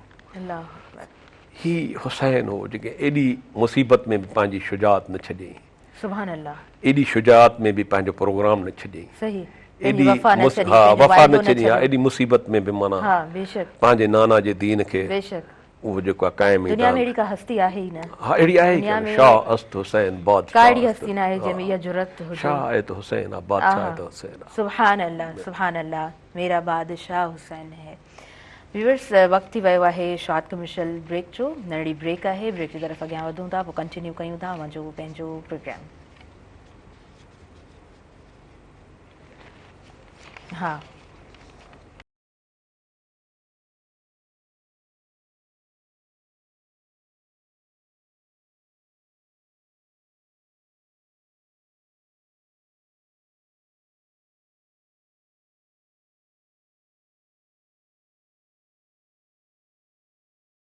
هي حسين هو جيڪي ايڏي مصيبت ۾ به پنهنجي شجاعت نه ڇڏيائين. سبحان الله. ايڏي شجاعت ۾ به پنهنجو پروگرام نه ڇڏيائين. صحيح. ايڏي پنهنجي وفا نه ڇڏي، ها پنهنجو وفا واعدو نه نه ڇڏي ها ڇڏيو. ايڏي مصيبت ۾ به معنيٰ ها بيشڪ. پنهنجي نانا جي دين کي بيشڪ. اهو جيڪو آهي قائم ئي دنيا ۾ دائم. اهڙي ڪا هستي آهي ئي نه. ها اهڙي آهي ئي دنيا ڪانه. ۾ شاهه است حسين ڪا بادشاهه اهڙي است. هستي نه آهي جنهن ۾ ها اها جرئت هجي. شاهه آهي ته حسين آ بادشاهه آها آهي ته حسين آ. سبحان الله سبحان الله ميرا بادشاهه حسين هي. ويورس وقت ٿي ويو آهي شارٽ ڪمرشل بريڪ جو ننڍڙي بريڪ آهي بريڪ جي طرف اڳيان وڌون ٿا پوء ڪنٽينيو ڪيون ٿا اوهان جو پنهنجو پروگرام ها.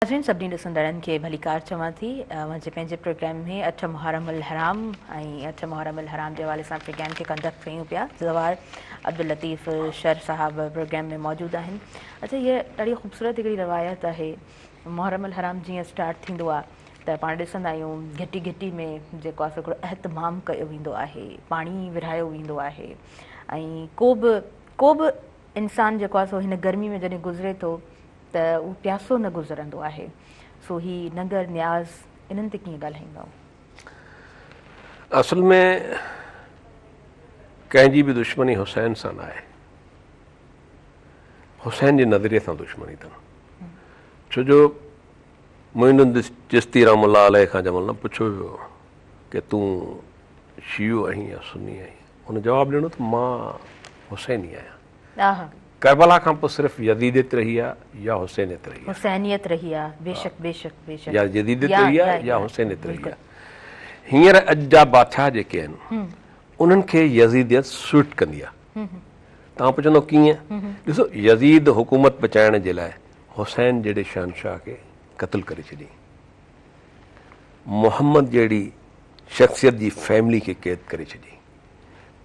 ناظرين سڀني ڏسندڙن کي ڀليڪار چوان ٿي اوهان جي پنهنجي پروگرام ۾ اٺ محرم الحرام ۽ اٺ محرم الحرام جي حوالي سان پروگرام کي ڪنڊڪٽ ڪيون پيا زوار عبداللطيف شر صاحب پروگرام ۾ موجود آهن اچها هيء ڏاڍي خوبصورت هڪڙي روايت آهي محرم الحرام جيئن اسٽارٽ ٿيندو آهي ته پاڻ ڏسندا آهيون گهٽي گهٽي ۾ جيڪو آهي سو هڪڙو اهتمام ڪيو ويندو آهي پاڻي ورهايو ويندو آهي ۽ ڪو به ڪو به انسان جيڪو آهي سو هن گرمي ۾ جڏهن گذري ٿو ته اهو پياسو نه گذرندو آهي سو هي ننگر نياز انهن تي ڪيئن ڳالهائيندؤ؟ اصل ۾ ڪنهن جي به دشمني حسين سان ناهي حسين جي نظريي سان دشمني اٿن ڇو جو معين الدين چشتي رحم الله عليه کان جنهن مهل نه پڇيو ويو ڪي تون شيعو آهين يا سني آهين هن جواب ڏنو ته مان حسيني آهيان. ڪربلا کان پوء صرف يزيديت رهي آ يا حسينيت رهي آ. حسينيت رهي آ بيشڪ بيشڪ بيشڪ. يا يزيديت رهي آ يا حسينيت رهي آ. هينئر اڄ جا بادشاهه جيڪي آهن انهن کي يزيديت سوٽ ڪندي آ. توهان پڇندو ڪيئن؟ ڏسو يزيد حڪومت بچائڻ جي لاء حسين جهڙي شهنشاهه کي قتل ڪري ڇڏيائين. محمد جهڙي شخصيت جي فيملي کي قيد ڪري ڇڏيائين.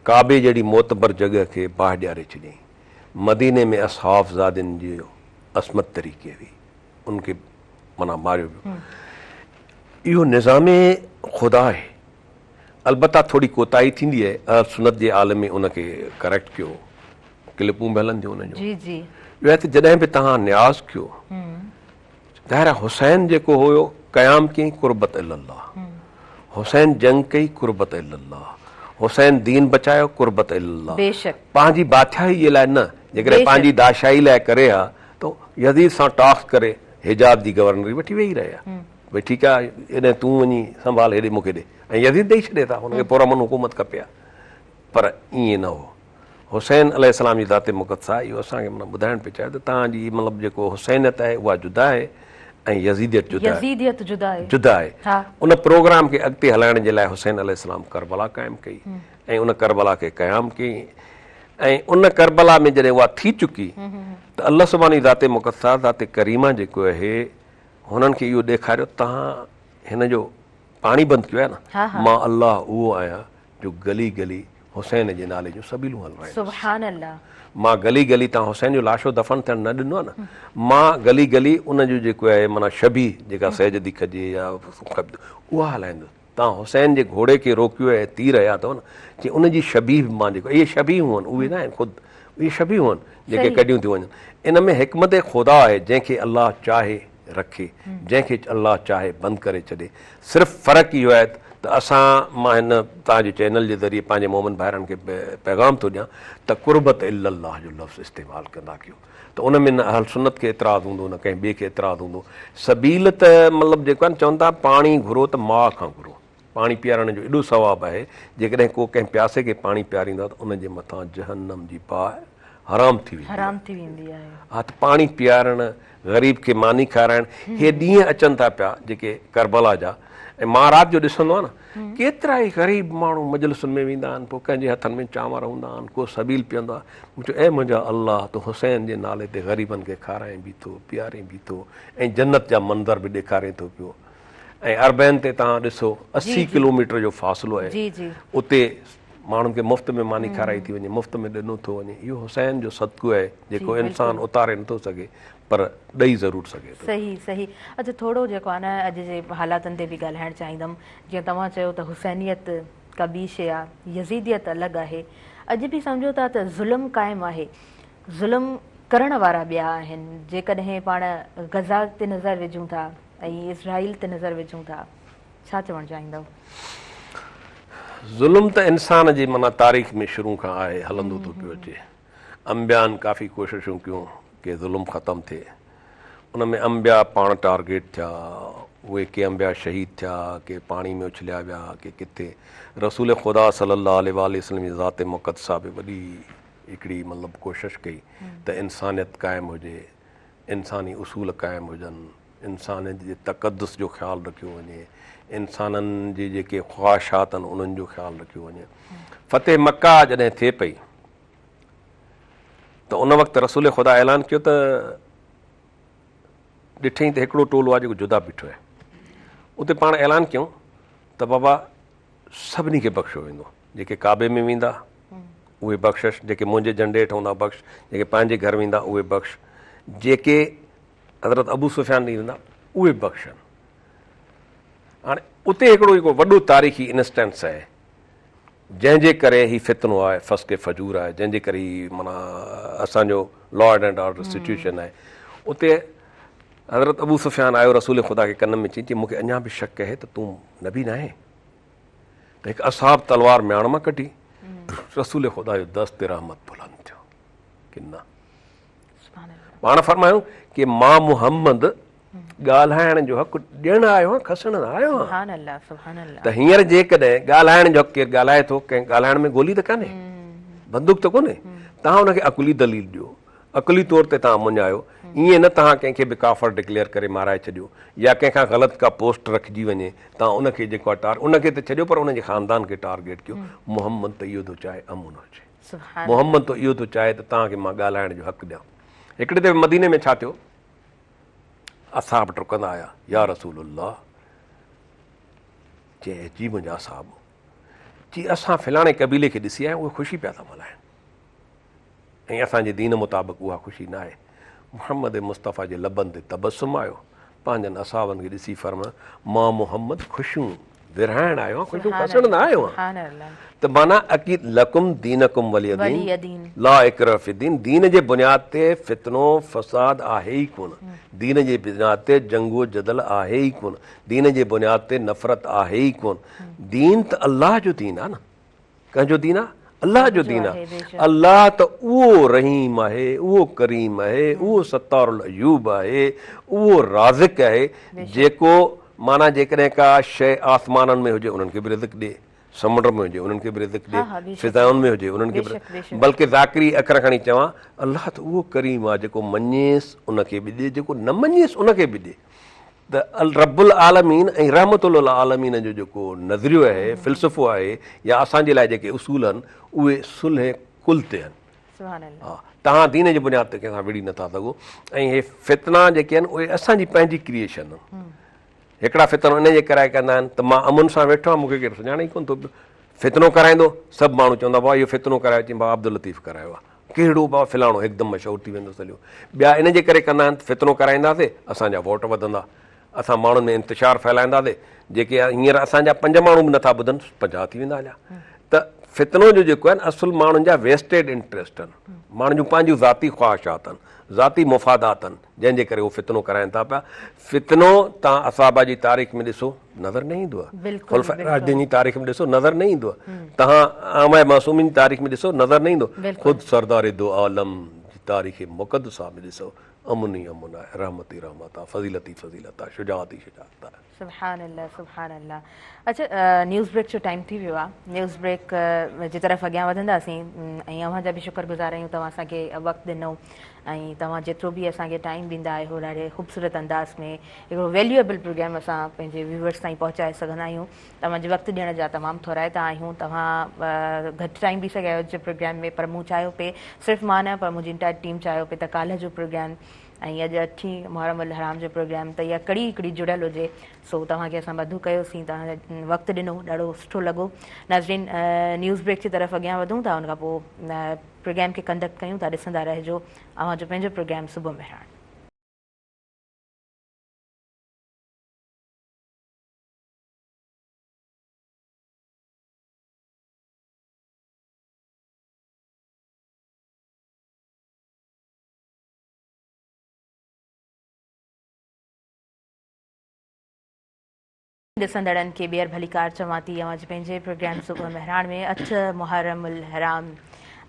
ڪعبي جهڙي معتبر جڳهه کي باهه ڏياري ڇڏيائين. مديني ۾ اصحاب زادين جي عصمت طري ڪئي وئي. ان کي معنيٰ ماريو ويو. اهو نظام خدا آهي. البته ٿوري ڪوتاهي ٿيندي آهي. اهل سنت جي عالمي ان کي ڪريڪٽ ڪيو. ڪلپون به هلن ٿيون انهن جون. اهو آهي ته جڏهن به توهان نياز ڪيو. ظاهر آهي حسين جيڪو هيو قيام ڪيائين قربت الي الله حسين جنگ ڪئي قربت الي الله حسين دين بچايو قربت الي الله بيشڪ پنهنجي بادشاهي جي لاء نه جيڪڏهن پنهنجي دادشاهي لاء ڪري ها ته يزيد سان ٽاڪس ڪري حجاز جي گورنري وٺي ويهي رهي ها ڀئي ٺيڪ آهي هيڏي تون وڃي سنڀال هيڏي مون کي ڏي ۽ يزيد ڏئي ڇڏي ٿا هن کي پرامن حڪومت کپي ها. پر ائين نه هو. حسين عليه السلام جي ذات مقدسه اهو اسان کي معنيٰ ٻڌائڻ پئي چاهي ته توهان جي مطلب جيڪو حسينيت آهي اها جدا آهي ۽ يزيديت جدا آهي. يزيديت جدا آهي. جدا آهي. ان پروگرام کي اڳتي هلائڻ جي لاء حسين عليه السلام ڪربلا قائم ڪئي ۽ ان ڪربلا کي قيام ڪيائين ۽ ان ڪربلا ۾ جڏهن اها ٿي چڪي ته الله سبحانه جي ذات مقدسه ذات ڪريمه جيڪو آهي هنن کي اهو ڏيکاريو توهان هن جو پاڻي بند ڪيو آهي نه مان الله اهو آهيان جو گلي گلي حسين جي نالي جون سبيلون هلرائيندس. سبحان الله. مان گلي گلي تان حسين جو لاشو دفن ٿيڻ نه ڏنو آهي نه مان گلي گلي ان جو جيڪو آهي معنيٰ شبيهه جيڪا سيج ٿي کڄي يا اها هلائيندس. تان حسين جي گهوڙي کي روڪيو ۽ تير هنيا اٿو نه چي ان جي شبيهه به مان جيڪو اهي شبيهون آهن اهي نه آهن خود اهي شبيهون آهن جيڪي ڪڍيون ٿيون وڃن ان ۾ حڪمت خدا آهي جنهن کي الله چاهي رکي جنهن کي الله چاهي بند ڪري ڇڏي صرف فرق اهو آهي ته اسان مان هن توهان جي چينل جي ذريعي پنهنجي مومن ڀائرن کي پيغام ٿو ڏيان ته قربت الا الله جو لفظ استعمال ڪندا ڪيو ته ان ۾ نه اهل سنت کي اعتراض هوندو نه ڪنهن ٻئي کي اعتراض هوندو سبيل ته مطلب جيڪو آهي نه چون ٿا پاڻي گهرو ته ماء کان گهرو پاڻي پيارڻ جو ايڏو ثواب آهي جيڪڏهن ڪو ڪنهن پياسي کي پاڻي پياريندو آهي ته ان جي مٿان جهنم جي باهه حرام ٿي ويندي حرام ٿي ويندي آهي. ها ته پاڻي پيارڻ، غريب کي ماني کارائڻ، هي ڏينهن اچن ٿا پيا جيڪي ڪربلا جا ۽ مان رات جو ڏسندو آهيان نه ڪيترا ئي غريب ماڻهو مجلسن ۾ ويندا آهن پوء ڪنهن جي هٿن ۾ چانور هوندا آهن ڪو سبيل پيئندو آهي مون چيو اي منهنجا الله تون حسين جي نالي تي غريبن کي کارائين به ٿو پيارين به ٿو ۽ جنت جا منظر به ڏيکارين ٿو پيو ۽ اربعين تي توهان ڏسو 80 ڪلوميٽر جو فاصلو آهي اتي ماڻهن کي مفت ۾ ماني کارائي ٿي وڃي مفت ۾ ڏنو ٿو وڃي اهو حسين جو صدقو آهي جيڪو انسان اتاري نٿو سگهي پر ڏئي ضرور سگهي ٿو. صحيح صحيح اڇا ٿورو جيڪو آهي نه اڄ جي حالاتن تي به ڳالهائڻ چاهيندم جيئن توهان چيو ته حسينيت ڪا ٻي شيء آهي يزيديت الڳ آهي اڄ به سمجهو ٿا ته ظلم قائم آهي ظلم ڪرڻ وارا ٻيا آهن جيڪڏهن پاڻ غزه تي نظر وجهون ٿا ۽ اسرائيل تي نظر وجهون ٿا ڇا چوڻ چاهيندؤ؟ ظلم ته انسان جي معنيٰ تاريخ ۾ شروع کان آهي هلندو ٿو پيو اچي. انبيائن ڪافي ڪوششون ڪيون ڪي ظلم ختم ٿئي. ان ۾ انبياء پاڻ ٽارگيٽ ٿيا، اهي ڪي انبياء شهيد ٿيا، ڪي پاڻي ۾ اڇليا ويا، ڪي ڪٿي. رسول خدا صلي الله عليه واٰله وسلم جي ذات مقدسه به وڏي هڪڙي مطلب ڪوشش ڪئي ته انسانيت قائم هجي، انساني اصول قائم هجن. انسانيت جي تقدس جو خيال رکيو وڃي، انسانن جي جيڪي خواهشات آهن انهن جو خيال رکيو وڃي. فتح مڪه جڏهن ٿئي پئي ته ان وقت رسول خدا اعلان ڪيو ته ڏٺئين ته هڪڙو ٽولو آهي جيڪو جدا بيٺو آهي. اتي پاڻ اعلان ڪيون ته بابا سڀني کي بخشيو ويندو، جيڪي ڪعبي ۾ ويندا اهي بخشش، جيڪي منهنجي جهنڊي هيٺ هوندا بخش، جيڪي پنهنجي گهر ويندا اهي بخش، جيڪي حضرت ابو سفيان ڏي ويندا اهي به بخشن. هاڻي اتي هڪڙو جيڪو وڏو تاريخي انسٽنس آهي جنهن جي ڪري هي فتنو آهي فسق فجور آهي جنهن جي ڪري هي معنيٰ اسان جو لا اينڊ آرڊر سچويشن آهي اتي حضرت ابو سفيان آيو رسول خدا کي ڪن ۾ چئي چي مون کي اڃا به شڪ آهي ته تون نبي ناهين ته هڪ اصحاب تلوار مياڻ مان ڪڍي رسول خدا جو دست رحمت بلند ٿيو ڪي نه پاڻ فرمايو ڪي مان محمد ڳالهائڻ جو حق ڏيڻ آيو آهيان کسڻ نه آيو آهيان. سبحان الله سبحان الله. ته هينئر جيڪڏهن ڳالهائڻ جو حق ڪير ڳالهائي ٿو ڪنهن ڳالهائڻ ۾ گولي ته ڪانهي بندوق ته ڪونهي توهان ان کي عقلي دليل ڏيو عقلي طور تي توهان مڃايو ائين نه توهان ڪنهن کي به ڪافر ڊڪليئر ڪري مارائي ڇڏيو يا ڪنهن کان غلط ڪا پوسٽ رکجي وڃي توهان ان کي جيڪو آهي ٽار ان کي ته ڇڏيو پر ان جي خاندان کي ٽارگيٽ ڪيو محمد ته اهو ٿو چاهي امن هجي. محمد ته اهو ٿو چاهي ته توهان کي مان ڳالهائڻ جو حق ڏيان. هڪڙي دفعي مديني ۾ ڇا ٿيو؟ اصحاب ڊڪندا آيا، يا رسول الله! چيائين، جي منهنجا اصحاب! چي اسان فلاڻي قبيلي کي ڏسي آيا آهيون، اهي خوشي پيا ٿا ملهائن ۽ اسان جي دين مطابق اها خوشي ناهي. محمد مصطفيٰ جي لبن تي تبسم آيو، پنهنجن اصحابن کي ڏسي فرمايو، مان محمد خوشيون ورهائڻ آيو آهيان، خوشيون کسڻ نه آيو آهيان. ته معنيٰ عقيد لڪم دينڪم ولي دين، لا اڪراه في الدين، دين جي بنياد تي فتنو فساد آهي ئي ڪونه، دين جي بنياد تي جنگ و جدل آهي ئي ڪونه، دين جي بنياد تي نفرت آهي ئي ڪونه، دين ته الله جو دين آهي نه. ڪنهن جو دين آ؟ الله جو دين آ. الله ته اهو رحيم آهي، اهو ڪريم آهي، اهو ستار العيوب آهي، اهو رازق آهي، جيڪو معنيٰ جيڪڏهن ڪا شيء آسمانن ۾ هجي انهن کي به رزق ڏي، سمنڊ ۾ هجي انهن کي به رزق ڏي، فضائن ۾ هجي انهن کي به، بلڪه ذاڪري اکر کڻي چوان الله ته اهو ڪريم آهي جيڪو مڃيس ان کي به ڏي جيڪو نه مڃيس ان کي به ڏي ته رب العالمين ۽ رحمت للعالمين جو جيڪو نظريو آهي، فلسفو آهي يا اسان جي لاء جيڪي اصول آهن اهي صلح ڪل تي آهن. ها توهان دين جي بنياد تي ڪنهن سان وڙهي نٿا سگهو ۽ هي فتنا جيڪي آهن اهي اسان جي پنهنجي ڪريئيشن آهن. هڪڙا فتنو ان جي ڪرائي ڪندا آهن ته مان امن سان ويٺو آهيان مون کي ڪير سڃاڻي ئي ڪونه ٿو پيو. فتنو ڪرائيندو سڀ ماڻهو چوندا بابا اهو فتنو ڪرايو چئين بابا عبداللطيف ڪرايو آهي ڪهڙو بابا فلاڻو هڪدم مشهور ٿي ويندو هليو. ٻيا ان جي ڪري ڪندا آهن ته فتنو ڪرائينداسي اسان جا ووٽ وڌندا اسان ماڻهن ۾ انتشار ڦهلائينداسي جيڪي هينئر اسان جا 5 ماڻهو به نٿا ٻڌن 50 ٿي ويندا هليا ته فتنو جو جيڪو آهي نه اصل ماڻهن جا ويسٽيڊ انٽريسٽ آهن ماڻهن جون پنهنجون ذاتي خواهشات آهن ذاتي مفادات آهن جنهن جي ڪري هو فتنو ڪرائين ٿا پيا. فتنو توهان اصحابه جي تاريخ ۾ ڏسو نظر نه ايندو آهي. خلفاء راشدين جي تاريخ ۾ ڏسو نظر نه ايندو آهي. توهان ائمه معصومين جي تاريخ ۾ ڏسو نظر نه ايندو. خود سردار دو عالم جي تاريخ مقدسه ۾ ڏسو امن ئي امن آهي، رحمت ئي رحمت آهي، فضيلت ئي فضيلت آهي، شجاعت ئي شجاعت آهي. سبحان الله سبحان الله اڇا نيوز بريڪ جو ٽائيم ٿي ويو آ نيوز بريڪ جي طرف اڳيان وڌنداسين ۽ اوهان جا به شڪر گذار آهيون توهان اسان کي وقت ڏنو ۽ توهان جيترو به اسان کي ٽائيم ڏيندا آهيو ڏاڍي خوبصورت انداز ۾ هڪڙو ويليوئبل پروگرام اسان پنهنجي ويورس تائين پهچائي سگهندا آهيون توهان جي وقت ڏيڻ جا تمام ٿورائتا آهيون توهان گهٽ ٽائيم ڏئي سگهيا آهيو اڄ جي پروگرام ۾ پر مون چاهيو پئي صرف مان نه پر منهنجي انٽائر ٽيم چاهيو پئي ته ڪالهه جو پروگرام ۽ اڄ اٺين محرم الحرام جو پروگرام ته اها ڪڙي هڪڙي جڙيل هجي سو توهان کي اسان مدعو ڪيوسين توهان وقت ڏنو ڏاڍو سٺو لڳو ناظرين نيوز بريڪ جي طرف اڳيان وڌون ٿا ان کان پوء پروگرام کي ڪنڊڪٽ ڪيون ٿا ڏسندا رهجو اوهان جو پنهنجو پروگرام صبح مهراڻ. ڏسندڙن کي ٻيهر ڀليڪار چوان ٿي اوهان جي پنهنجي پروگرام صبح مهراڻ ۾ 8 محرم الحرام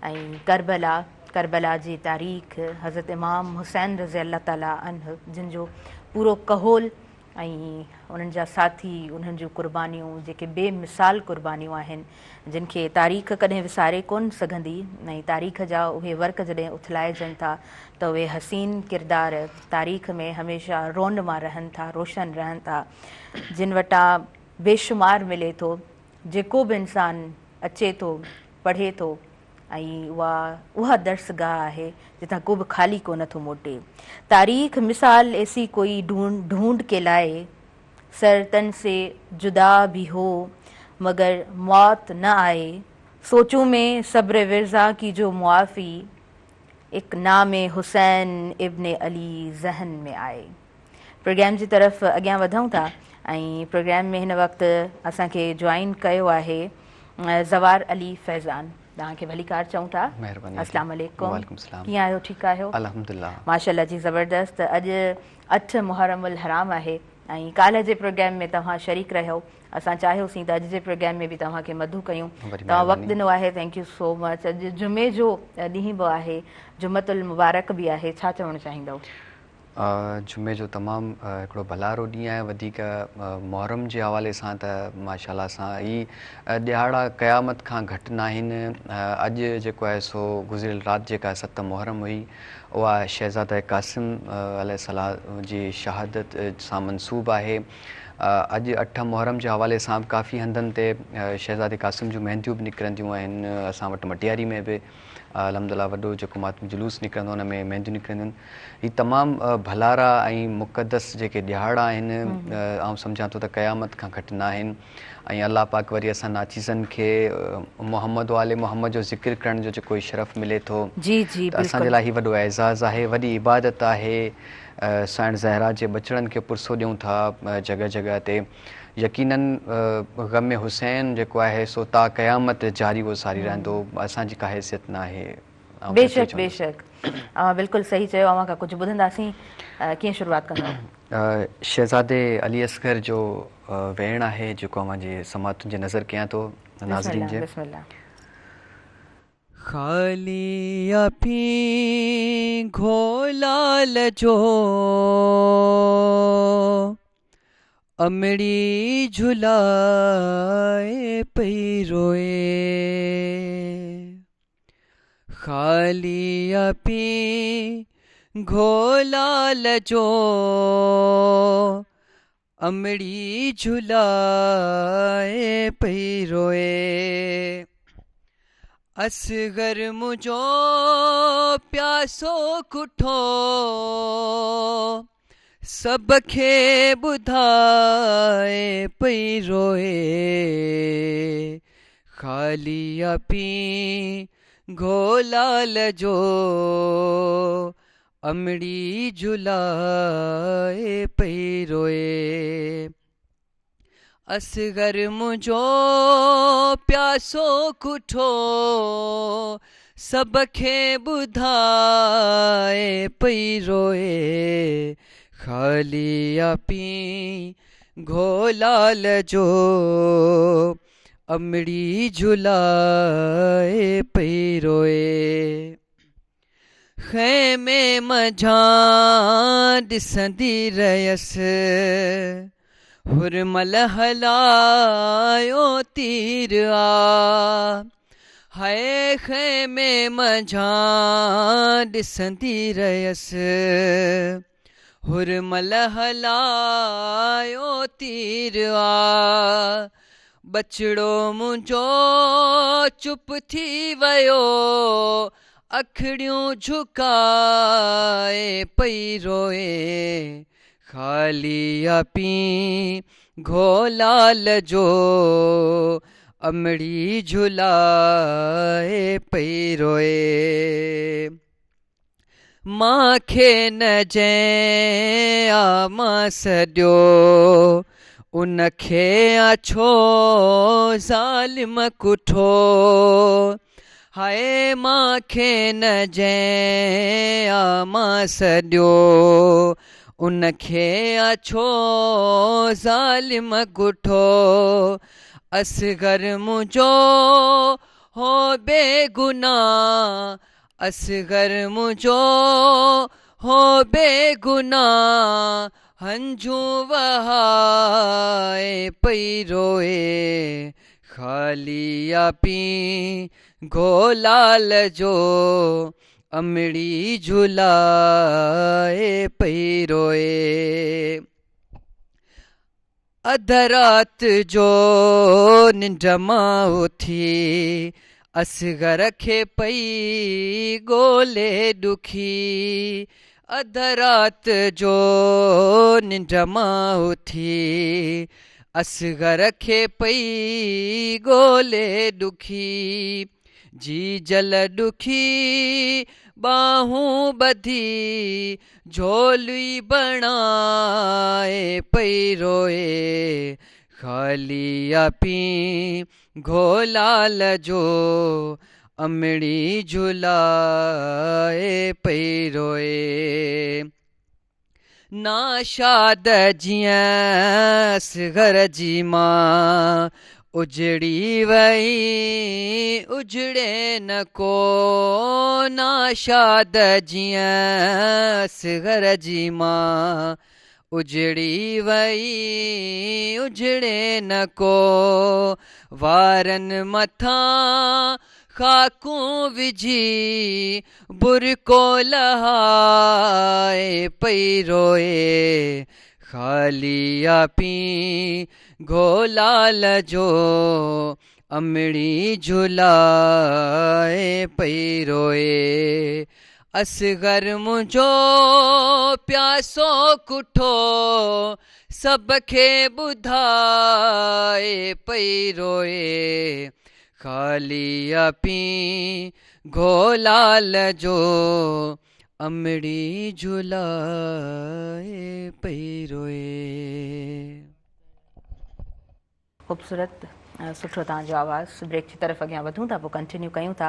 ۽ ڪربلا ڪربلا جي تاريخ حضرت امام حسين رضي الله تعالٰي عنه جن جو پورو ڪهول ۽ انهن جا ساٿي انهن جون قربانيون جيڪي بي مثال قربانيون آهن جن کي تاريخ ڪڏهن وساري ڪونه سگهندي ۽ تاريخ جا اهي ورق جڏهن اٿلائجن ٿا ته اهي حسين ڪردار تاريخ ۾ هميشه رونما رهن ٿا روشن رهن ٿا جن وٽان بيشمار ملي ٿو جيڪو به انسان اچي ٿو پڙهي ٿو ۽ اها اها درسگاهه آهي جتان ڪو به خالي ڪونه ٿو موٽي. تاريخ مثال ايسي ڪوئي ڍونڍ ڪي لائي، سر تن سي جدا ڀي هو مگر موت نه آئي. سوچون مين صبر ورزا ڪي جو معافي، اڪ نام حسين ابن علي ذهن ۾ آئي. پروگرام جي طرف اڳيان وڌون ٿا ۽ پروگرام ۾ هن وقت اسان کي جوائن ڪيو آهي زوار علي فيضان توهان کي ڀليڪار چئون ٿا. مهرباني. السلام عليڪم. وعليڪم السلام. ڪيئن آهيو ٺيڪ آهيو؟ الحمدلله. ماشاءالله جي زبردست اڄ 8 محرم الحرام آهي ۽ ڪالهه جي پروگرام ۾ توهان شريڪ رهيو اسان چاهيوسين ته اڄ جي پروگرام ۾ به توهان کي مدعو ڪيون توهان وقت ڏنو آهي thank you سو مچ اڄ جمعي جو ڏينهن به آهي جمعة المبارڪ به آهي ڇا چوڻ چاهيندؤ؟ جمعي جو تمام هڪڙو ڀلارو ڏينهن آهي وڌيڪ محرم جي حوالي سان ته ماشاء الله سان هي ڏهاڙا قيامت کان گهٽ ناهن اڄ جيڪو آهي سو گذريل رات جيڪا 7 محرم هئي اها شهزاده قاسم عليه السلام جي شهادت سان منسوب آهي اڄ 8 محرم جي حوالي سان به ڪافي هنڌن تي شهزادي قاسم جون مهنديون به نڪرنديون آهن اسان وٽ مٽياري ۾ به الحمدلله وڏو جيڪو ماتمي جلوس نڪرندو ان ۾ مهنديون نڪرنديون آهن. هي تمام ڀلارا ۽ مقدس جيڪي ڏهاڙا آهن آئون سمجهان ٿو ته قيامت کان گهٽ ناهن ۽ الله پاڪ وري اسان ناچيزن کي محمد و آل محمد جو ذڪر ڪرڻ جو جيڪو هي شرف ملي ٿو ته اسان جي لاء هي وڏو اعزاز آهي وڏي عبادت آهي سائڻ زهرا جي ٻچڙن کي پرسو ڏيون ٿا جڳهه جڳهه تي يقيناً غم حسين جيڪو آهي سو تا قيامت جاري و ساري رهندو اسان جي ڪا حيثيت ناهي. بيشڪ بيشڪ اوهان بلڪل صحيح چيو اوهان کان ڪجهه ٻڌنداسين ڪيئن شروعات ڪندؤ؟ شهزادي علي اصغر جو ويڻ آهي جيڪو اوهان جي سماعتن جي نظر ڪيان ٿو ناظرين جي. بسم الله. خالي اڦين گهولال جو. امڙي جهلائي پئي روئي. خالي آ پينگهو لال جو، امڙي جهلائي پئي روئي. اصغر منهنجو پياسو ڪٺو، سڀ کي ٻڌائي پئي روئي. خالي آ پينگهو لال جو، امڙي جهلائي پئي روئي. اصغر منهنجو پياسو ڪٺو، سڀ کي ٻڌائي پئي روئي. خالي آ پينگهو لال جو، امڙي جهلائي پئي روئي. خيمي منجهان ڏسندي رهيس، حرمل هلايو تير آ. هاء خيمي منجهان ڏسندي رهيس، حرمل هلايو تير آ. ٻچڙو منهنجو چپ ٿي ويو، اکڙيون جهڪائي پئي روئي. خالي آ پينگهو لال جو، امڙي جهلائي پئي روئي. مان کي نه جنهن آ مان سڏيو، ان کي آ ڇو ظالم ڪٺو. هاء مان کي نه جنهن آ مان سڏيو، ان کي آ ڇو ظالم ڪٺو. اصغر منهنجو هو بيگناهه، اصغر منهنجو هو بيگناهه، هنجون وهائي پئي روئي. خالي آ پينگهو لال جو، امڙي جهلائي پئي روئي. اڌ رات جو ننڊ مان اٿي، اصغر کي پئي ڳولي ڏکي. اڌ رات جو ننڊ مان اٿي، اصغر کي پئي ڳولي ڏکي. جيجل ڏکي ٻانهون ٻڌي، جهولي بڻائي پئي روئي. خالي آ پينگهو لال جو، امڙي جهلائي پئي روئي. ناشاد جيئن اصغر جي مان اجڙي وئي، اجڙي نه ڪو. ناشاد جيئن اصغر جي مان اجڙي وئي، اجڙي نه ڪو. وارن مٿان خاڪون وجهي، برقعو لهائي پئي روئي. خالي آ پينگهو لال جو، امڙي جهلائي پئي روئي. اصغر منهنجو پياسو ڪٺو، سڀ کي ٻڌائي پئي روئي. خالي آ پينگهو لال جو، امڙي جهلائي پئي روئي. خوبصورت سٺو توهان جو آواز. بريڪ جي طرف اڳيان وڌون ٿا پوء ڪنٽينيو ڪيون ٿا.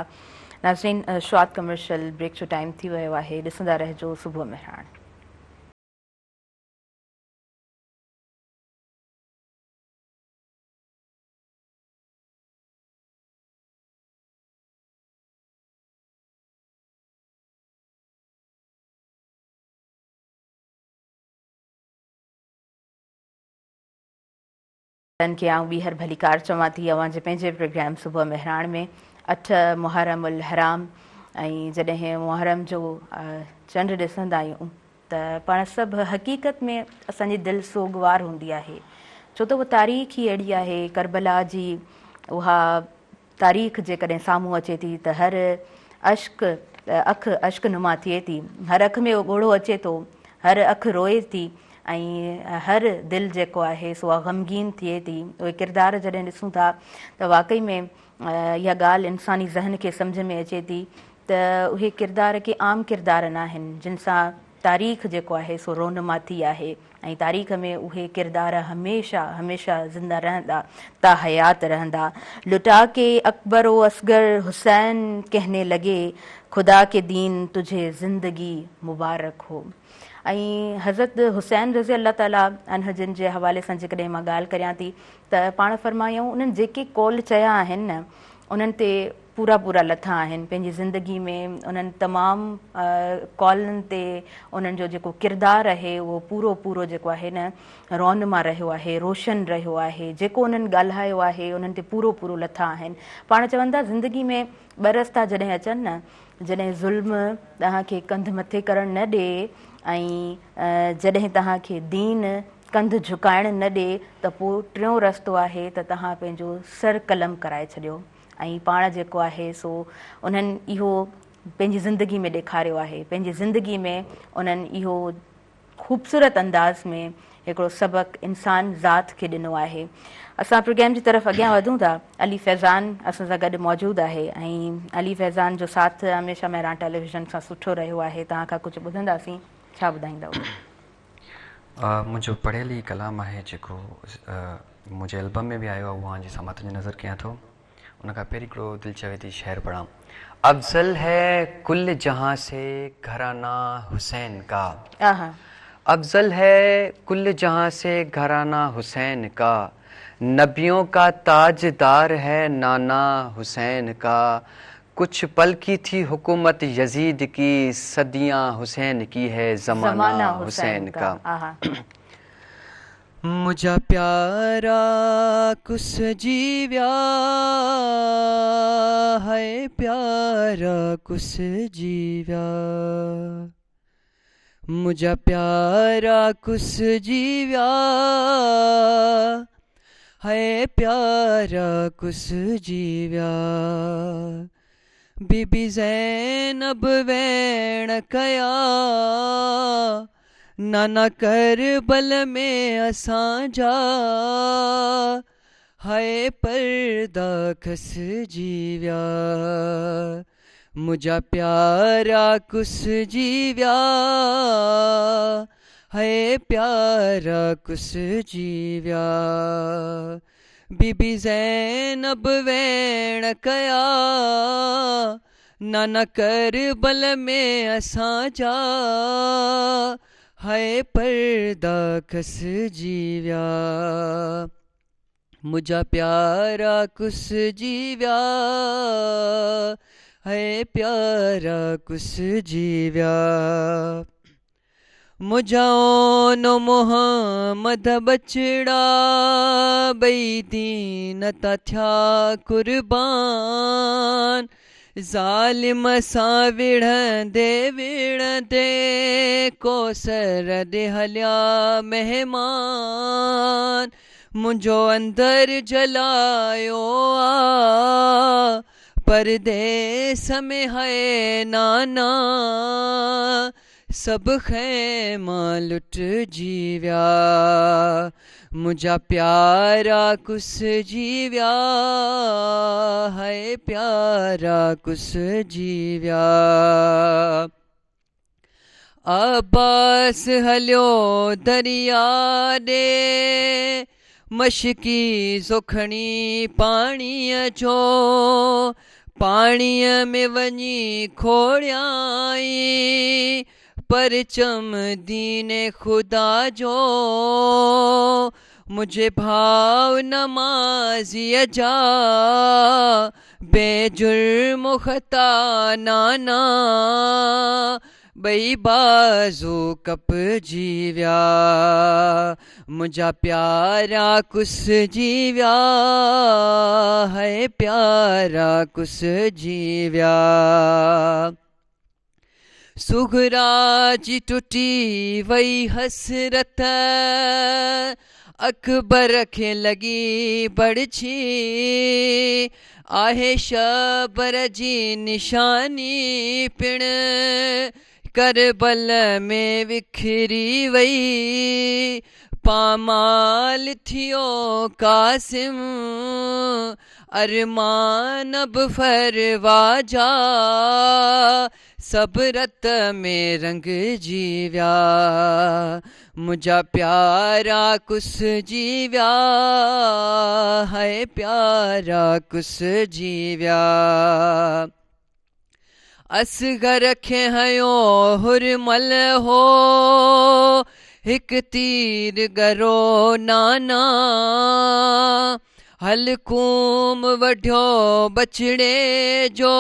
ناظرين شارٽ ڪمرشل بريڪ جو ٽائيم ٿي ويو آهي، ڏسندا رهجو صبح مهراڻ. تن کي آئون ٻيهر ڀليڪار چوان ٿي اوهان جي پنهنجي پروگرام صبح مهراڻ ۾ 8 محرم الحرام ۽ جڏهن محرم جو چنڊ ڏسندا آهيون ته پاڻ سڀ حقيقت ۾ اسان جي دل سوڳوار هوندي آهي ڇو ته اها تاريخ ئي اهڙي آهي ڪربلا جي اها تاريخ جيڪڏهن سامهون اچي ٿي ته هر اشڪ اک اشڪ نما ٿئي ٿي، هر اک ۾ اهو ڳوڙهو اچي ٿو، هر اک روئي ٿي ۽ هر دل جيڪو آهي سو اها غمگين ٿئي ٿي. اهي ڪردار جڏهن ڏسون ٿا ته واقعي ۾ اها ڳالهه انساني ذهن کي سمجهه ۾ اچي ٿي ته اهي ڪردار ڪي عام ڪردار ناهن جن سان تاريخ جيڪو آهي سو رونما ٿي آهي ۽ تاريخ ۾ اهي ڪردار هميشه هميشه زنده رهندا تا حيات رهندا. لٽا ڪي اڪبر و اصغر حسين ڪهني لڳي خدا ڪي دين تجهي زندگي مبارڪ هو. ۽ حضرت حسين رضي الله تعالٰي عنه جن جي حوالي سان جيڪڏهن مان ڳالهه ڪريان ٿي ته پاڻ فرمايائون انهن جيڪي قول چيا آهن نه انهن تي پورا پورا لٿا آهن پنهنجي زندگي ۾ انهن تمام قولن تي انهن جو جيڪو ڪردار آهي اهو پورو پورو جيڪو آهي نه رونما رهيو آهي روشن رهيو آهي جيڪو انهن ڳالهايو آهي انهن تي پورو پورو لٿا آهن پاڻ چون ٿا زندگي ۾ ٻه رستا جڏهن اچن نه جڏهن ظلم توهان کي ڪنڌ مٿي ڪرڻ نه ڏي ۽ جڏهن توهان کي دين ڪنڌ جهڪائڻ نه ڏي ته پوء ٽيون رستو آهي ته توهان پنهنجو سر قلم ڪرائي ڇڏيو ۽ پاڻ جيڪو آهي سو انهن اهو پنهنجي زندگي ۾ ڏيکاريو آهي پنهنجي زندگي ۾ انهن اهو خوبصورت انداز ۾ هڪڙو سبق انسان ذات کي ڏنو آهي اسان پروگرام جي طرف اڳيان وڌون ٿا علي فيضان اسان سان گڏ موجود آهي ۽ علي فيضان جو ساٿ هميشه مهراڻ ٽيليويزن سان سٺو رهيو آهي توهان کان ڪجهه ٻڌنداسين ڇا ٻڌائيندؤ؟ منهنجو پڙهيل هي ڪلام آهي جيڪو منهنجي البم ۾ به آيو آهي اهو اوهان جي سماعتن جي نظر ڪيان ٿو ان کان پهرين هڪڙو دل چوي ٿي شعر پڙهان افضل هي ڪل جهان سي گهرانا حسين ڪا افضل هي ڪل جهان سي گهرانا حسين ڪا نبيون ڪا تاج دار هي نانا حسين ڪا ڪڇ پل ڪي ٿي حڪومت يزيد ڪي صديان حسين ڪي هي زمانه حسين ڪا منهنجا پيارا ڪسجي ويا هاء پيارا ڪسجي ويا منهنجا پيارا ڪسجي ويا هاء پيارا ڪسجي ويا بي بي زينب ويڻ ڪيا نانا ڪربل ۾ اسان جا هاء پردا کسجي ويا منهنجا پيارا ڪسجي ويا هاء پيارا ڪسجي ويا بي بي زينب ويڻ ڪيا نانا ڪربل ۾ اسان جا هاء پردا کسجي ويا منهنجا پيارا ڪسجي ويا هاء پيارا ڪسجي ويا منهنجا اونو محمد ٻچڙا ٻئي دين تان ٿيا قربان ظالم سان وڙهندي وڙهندي ڪوثر ڏي هليا مهمان منهنجو اندر جلايو آ پرديس ۾ هاء نانا سڀ خيما لٽجي ويا منهنجا پيارا ڪسجي ويا هاء پيارا ڪسجي ويا عباس هليو دريا ڏي مشڪيزو کڻي پاڻيء جو پاڻيء ۾ وڃي کوڙيائين پرچم دين خدا جو منهنجي ڀاء نمازيء جا بي جرم و خطا نانا ٻئي بازو ڪپجي ويا، منهنجا پيارا ڪسجي ويا، هاء پيارا ڪسجي ويا. صغريٰ جي ٽٽي وئي حسرت، اڪبر کي لڳي بڙڇي، آهي شبر جي نشاني پڻ، ڪربل ۾ وکري وئي، پامال ٿيو قاسم، ارمان به فروا جا، سڀ رت ۾ رنگجي ويا، منهنجا پيارا ڪسجي ويا، هاء پيارا ڪسجي ويا. اصغر کي هنيو حرمل هو، هڪ تير ڳرو نانا، حلقوم وڍيو ٻچڙي جو،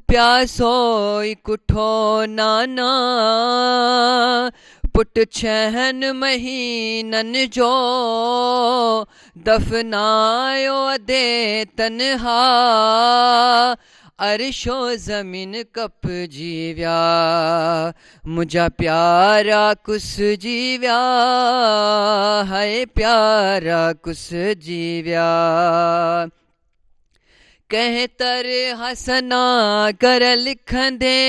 پياسو ئي ڪٺو نانا، پٽ ڇهن مهينن جو، دفنايو ادي تنها، عرش و زمين ڪپجي ويا، منهنجا پيارا ڪسجي ويا، هاء پيارا ڪسجي ويا. ڪنهن طرح ثنا گر لکندي،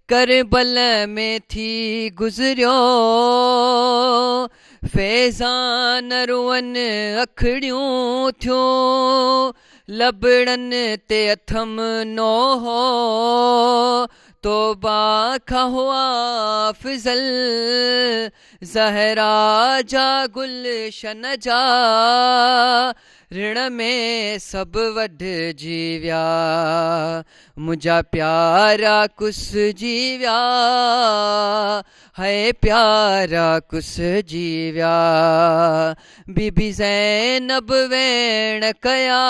ڪربل ۾ ٿي گذريو، فيضان روئن اکڙيون ٿيون، لبڙن تي اٿم نوحو، توبه کان هئا افضل، زهرا جا گلشن جا، رڻ ۾ سڀ وڍجي ويا، منهنجا پيارا ڪسجي ويا، هاء پيارا ڪسجي ويا. بي بي زينب ويڻ ڪيا،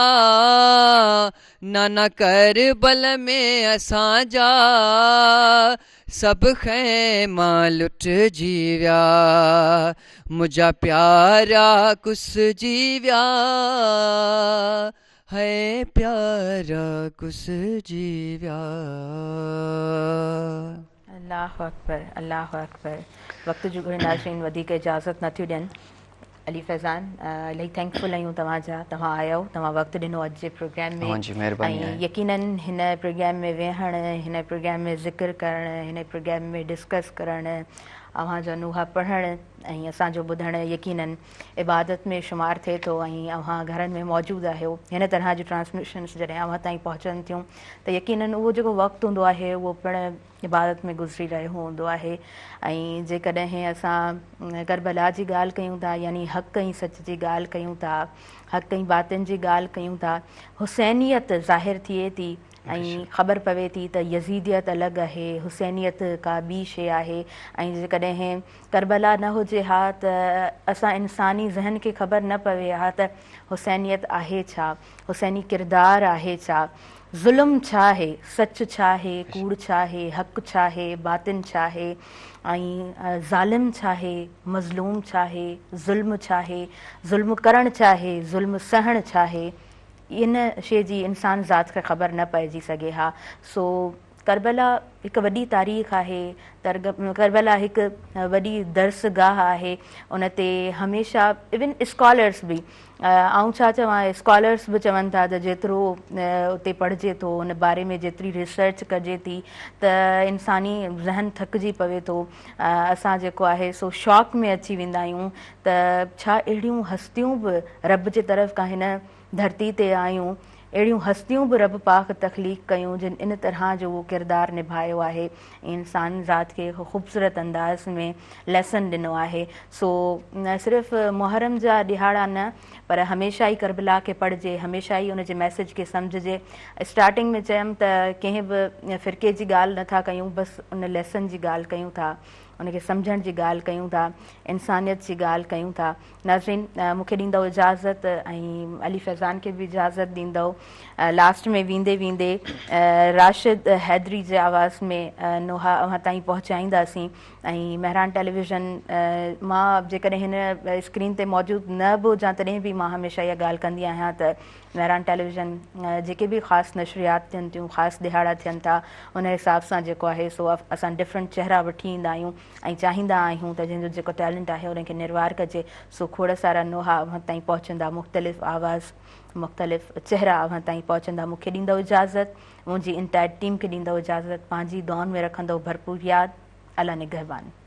نانا ڪربل ۾ اسان جا، سڀ خيما لٽجي ويا، منهنجا پيارا ڪسجي ويا، هاء پيارا ڪسجي ويا. الله اڪبر الله اڪبر وقت جون گهڙيون ناظرين وڌيڪ اجازت نٿيون ڏين. علي فيضان الاهي ٿينڪ فل آهيون توهان جا توهان آيا توهان وقت ڏنو اڄ جي پروگرام ۾ اوهان جي مهرباني ۽ آهي. يقينن هن پروگرام ۾ ويهڻ هن پروگرام ۾ ذڪر ڪرڻ هن پروگرام ۾ ڊسڪس ڪرڻ اوهان جا نوحا پڙهڻ ۽ اسان جو ٻڌڻ يقينن عبادت ۾ شمار ٿئي ٿو ۽ اوهان گهرن ۾ موجود آهيو هن طرح جون ٽرانسميشنس جڏهن اوهان تائين پهچن ٿيون ته يقينن اهو جيڪو وقت هوندو آهي اهو پڻ عبادت ۾ گذري رهيو هوندو آهي ۽ جيڪڏهن اسان ڪربلا جي ڳالهه ڪيون ٿا يعني حق ۽ سچ جي ڳالهه ڪيون ٿا حق ۽ باطن جي ڳالهه ڪيون ٿا حسينيت ظاهر ٿئي ٿي ۽ خبر پوي ٿي ته يزيديت الڳ آهي حسينيت ڪا ٻي شيء آهي ۽ جيڪڏهن ڪربلا نه هجي ها ته اسان انساني ذهن کي خبر نه پوي ها ته حسينيت آهي ڇا حسيني ڪردار آهي ڇا؟ ظلم ڇا آهي؟ سچ ڇا آهي؟ ڪوڙ ڇا آهي؟ حق ڇا آهي؟ باطن ڇا آهي؟ ۽ ظالم ڇا آهي؟ مظلوم ڇا آهي؟ ظلم ڇا آهي؟ ظلم ڪرڻ ڇا آهي؟ ظلم سهڻ ڇا آهي؟ ان شيء جي انسان ذات کي خبر نه پئجي سگهي ها. سو ڪربلا هڪ وڏي تاريخ آهي، ڪربلا هڪ وڏي درسگاهه آهي، ان تي هميشه ايون اسڪالرس به آئون ڇا چوان اسڪالرس به چون ٿا ته جيترو اتي پڙهجي ٿو ان باري ۾ جيتري ريسرچ ڪجي ٿي ته انساني ذهن ٿڪجي پوي ٿو اسان جيڪو آهي سو شاڪ ۾ اچي ويندا آهيون ته ڇا اهڙيون هستيون به رب جي طرف کان هن ڌرتي تي آيون، اهڙيون هستيون به رب پاڪ تخليق ڪيون جن ان طرح جو اهو ڪردار نڀايو آهي ۽ انسان ذات کي خوبصورت انداز ۾ ليسن ڏنو آهي سو صرف محرم جا ڏهاڙا نه پر هميشه ئي ڪربلا کي پڙهجي هميشه ئي ان جي ميسيج کي سمجهجي اسٽارٽنگ ۾ چيم ته ڪنهن به فرقي جي ڳالهه نه ٿا ڪيون بس ان ليسن جي ڳالهه ڪيون ٿا. ان کي سمجهڻ جي ڳالهه ڪيون ٿا، انسانيت جي ڳالهه ڪيون ٿا. ناظرين مون کي ڏيندؤ اجازت ۽ علي فيضان کي به اجازت ڏيندؤ. لاسٽ ۾ ويندي ويندي راشد حيدري جي آواز ۾ نوحا اوهان تائين پهچائينداسين ۽ مهراڻ ٽيليويزن مان جيڪڏهن هن اسڪرين تي موجود نه به هجان تڏهن به مان هميشه اها ڳالهه ڪندي آهيان ته مهراڻ ٽيليويزن جيڪي به خاص نشريات ٿين ٿيون خاص ڏهاڙا ٿين ٿا ان حساب سان جيڪو آهي سو اسان ڊفرنٽ چهرا وٺي ايندا آهيون ۽ چاهيندا آهيون ته جنهن جو جيڪو ٽيلنٽ آهي ان کي نروار ڪجي سو کوڙ سارا نوحا اوهان تائين پهچندا مختلف آواز مختلف چهرا اوهان تائين پهچندا مون کي ڏيندؤ اجازت منهنجي انٽائر ٽيم کي ڏيندؤ اجازت پنهنجي دعائن ۾ رکندؤ ڀرپور ياد الله نگهبان.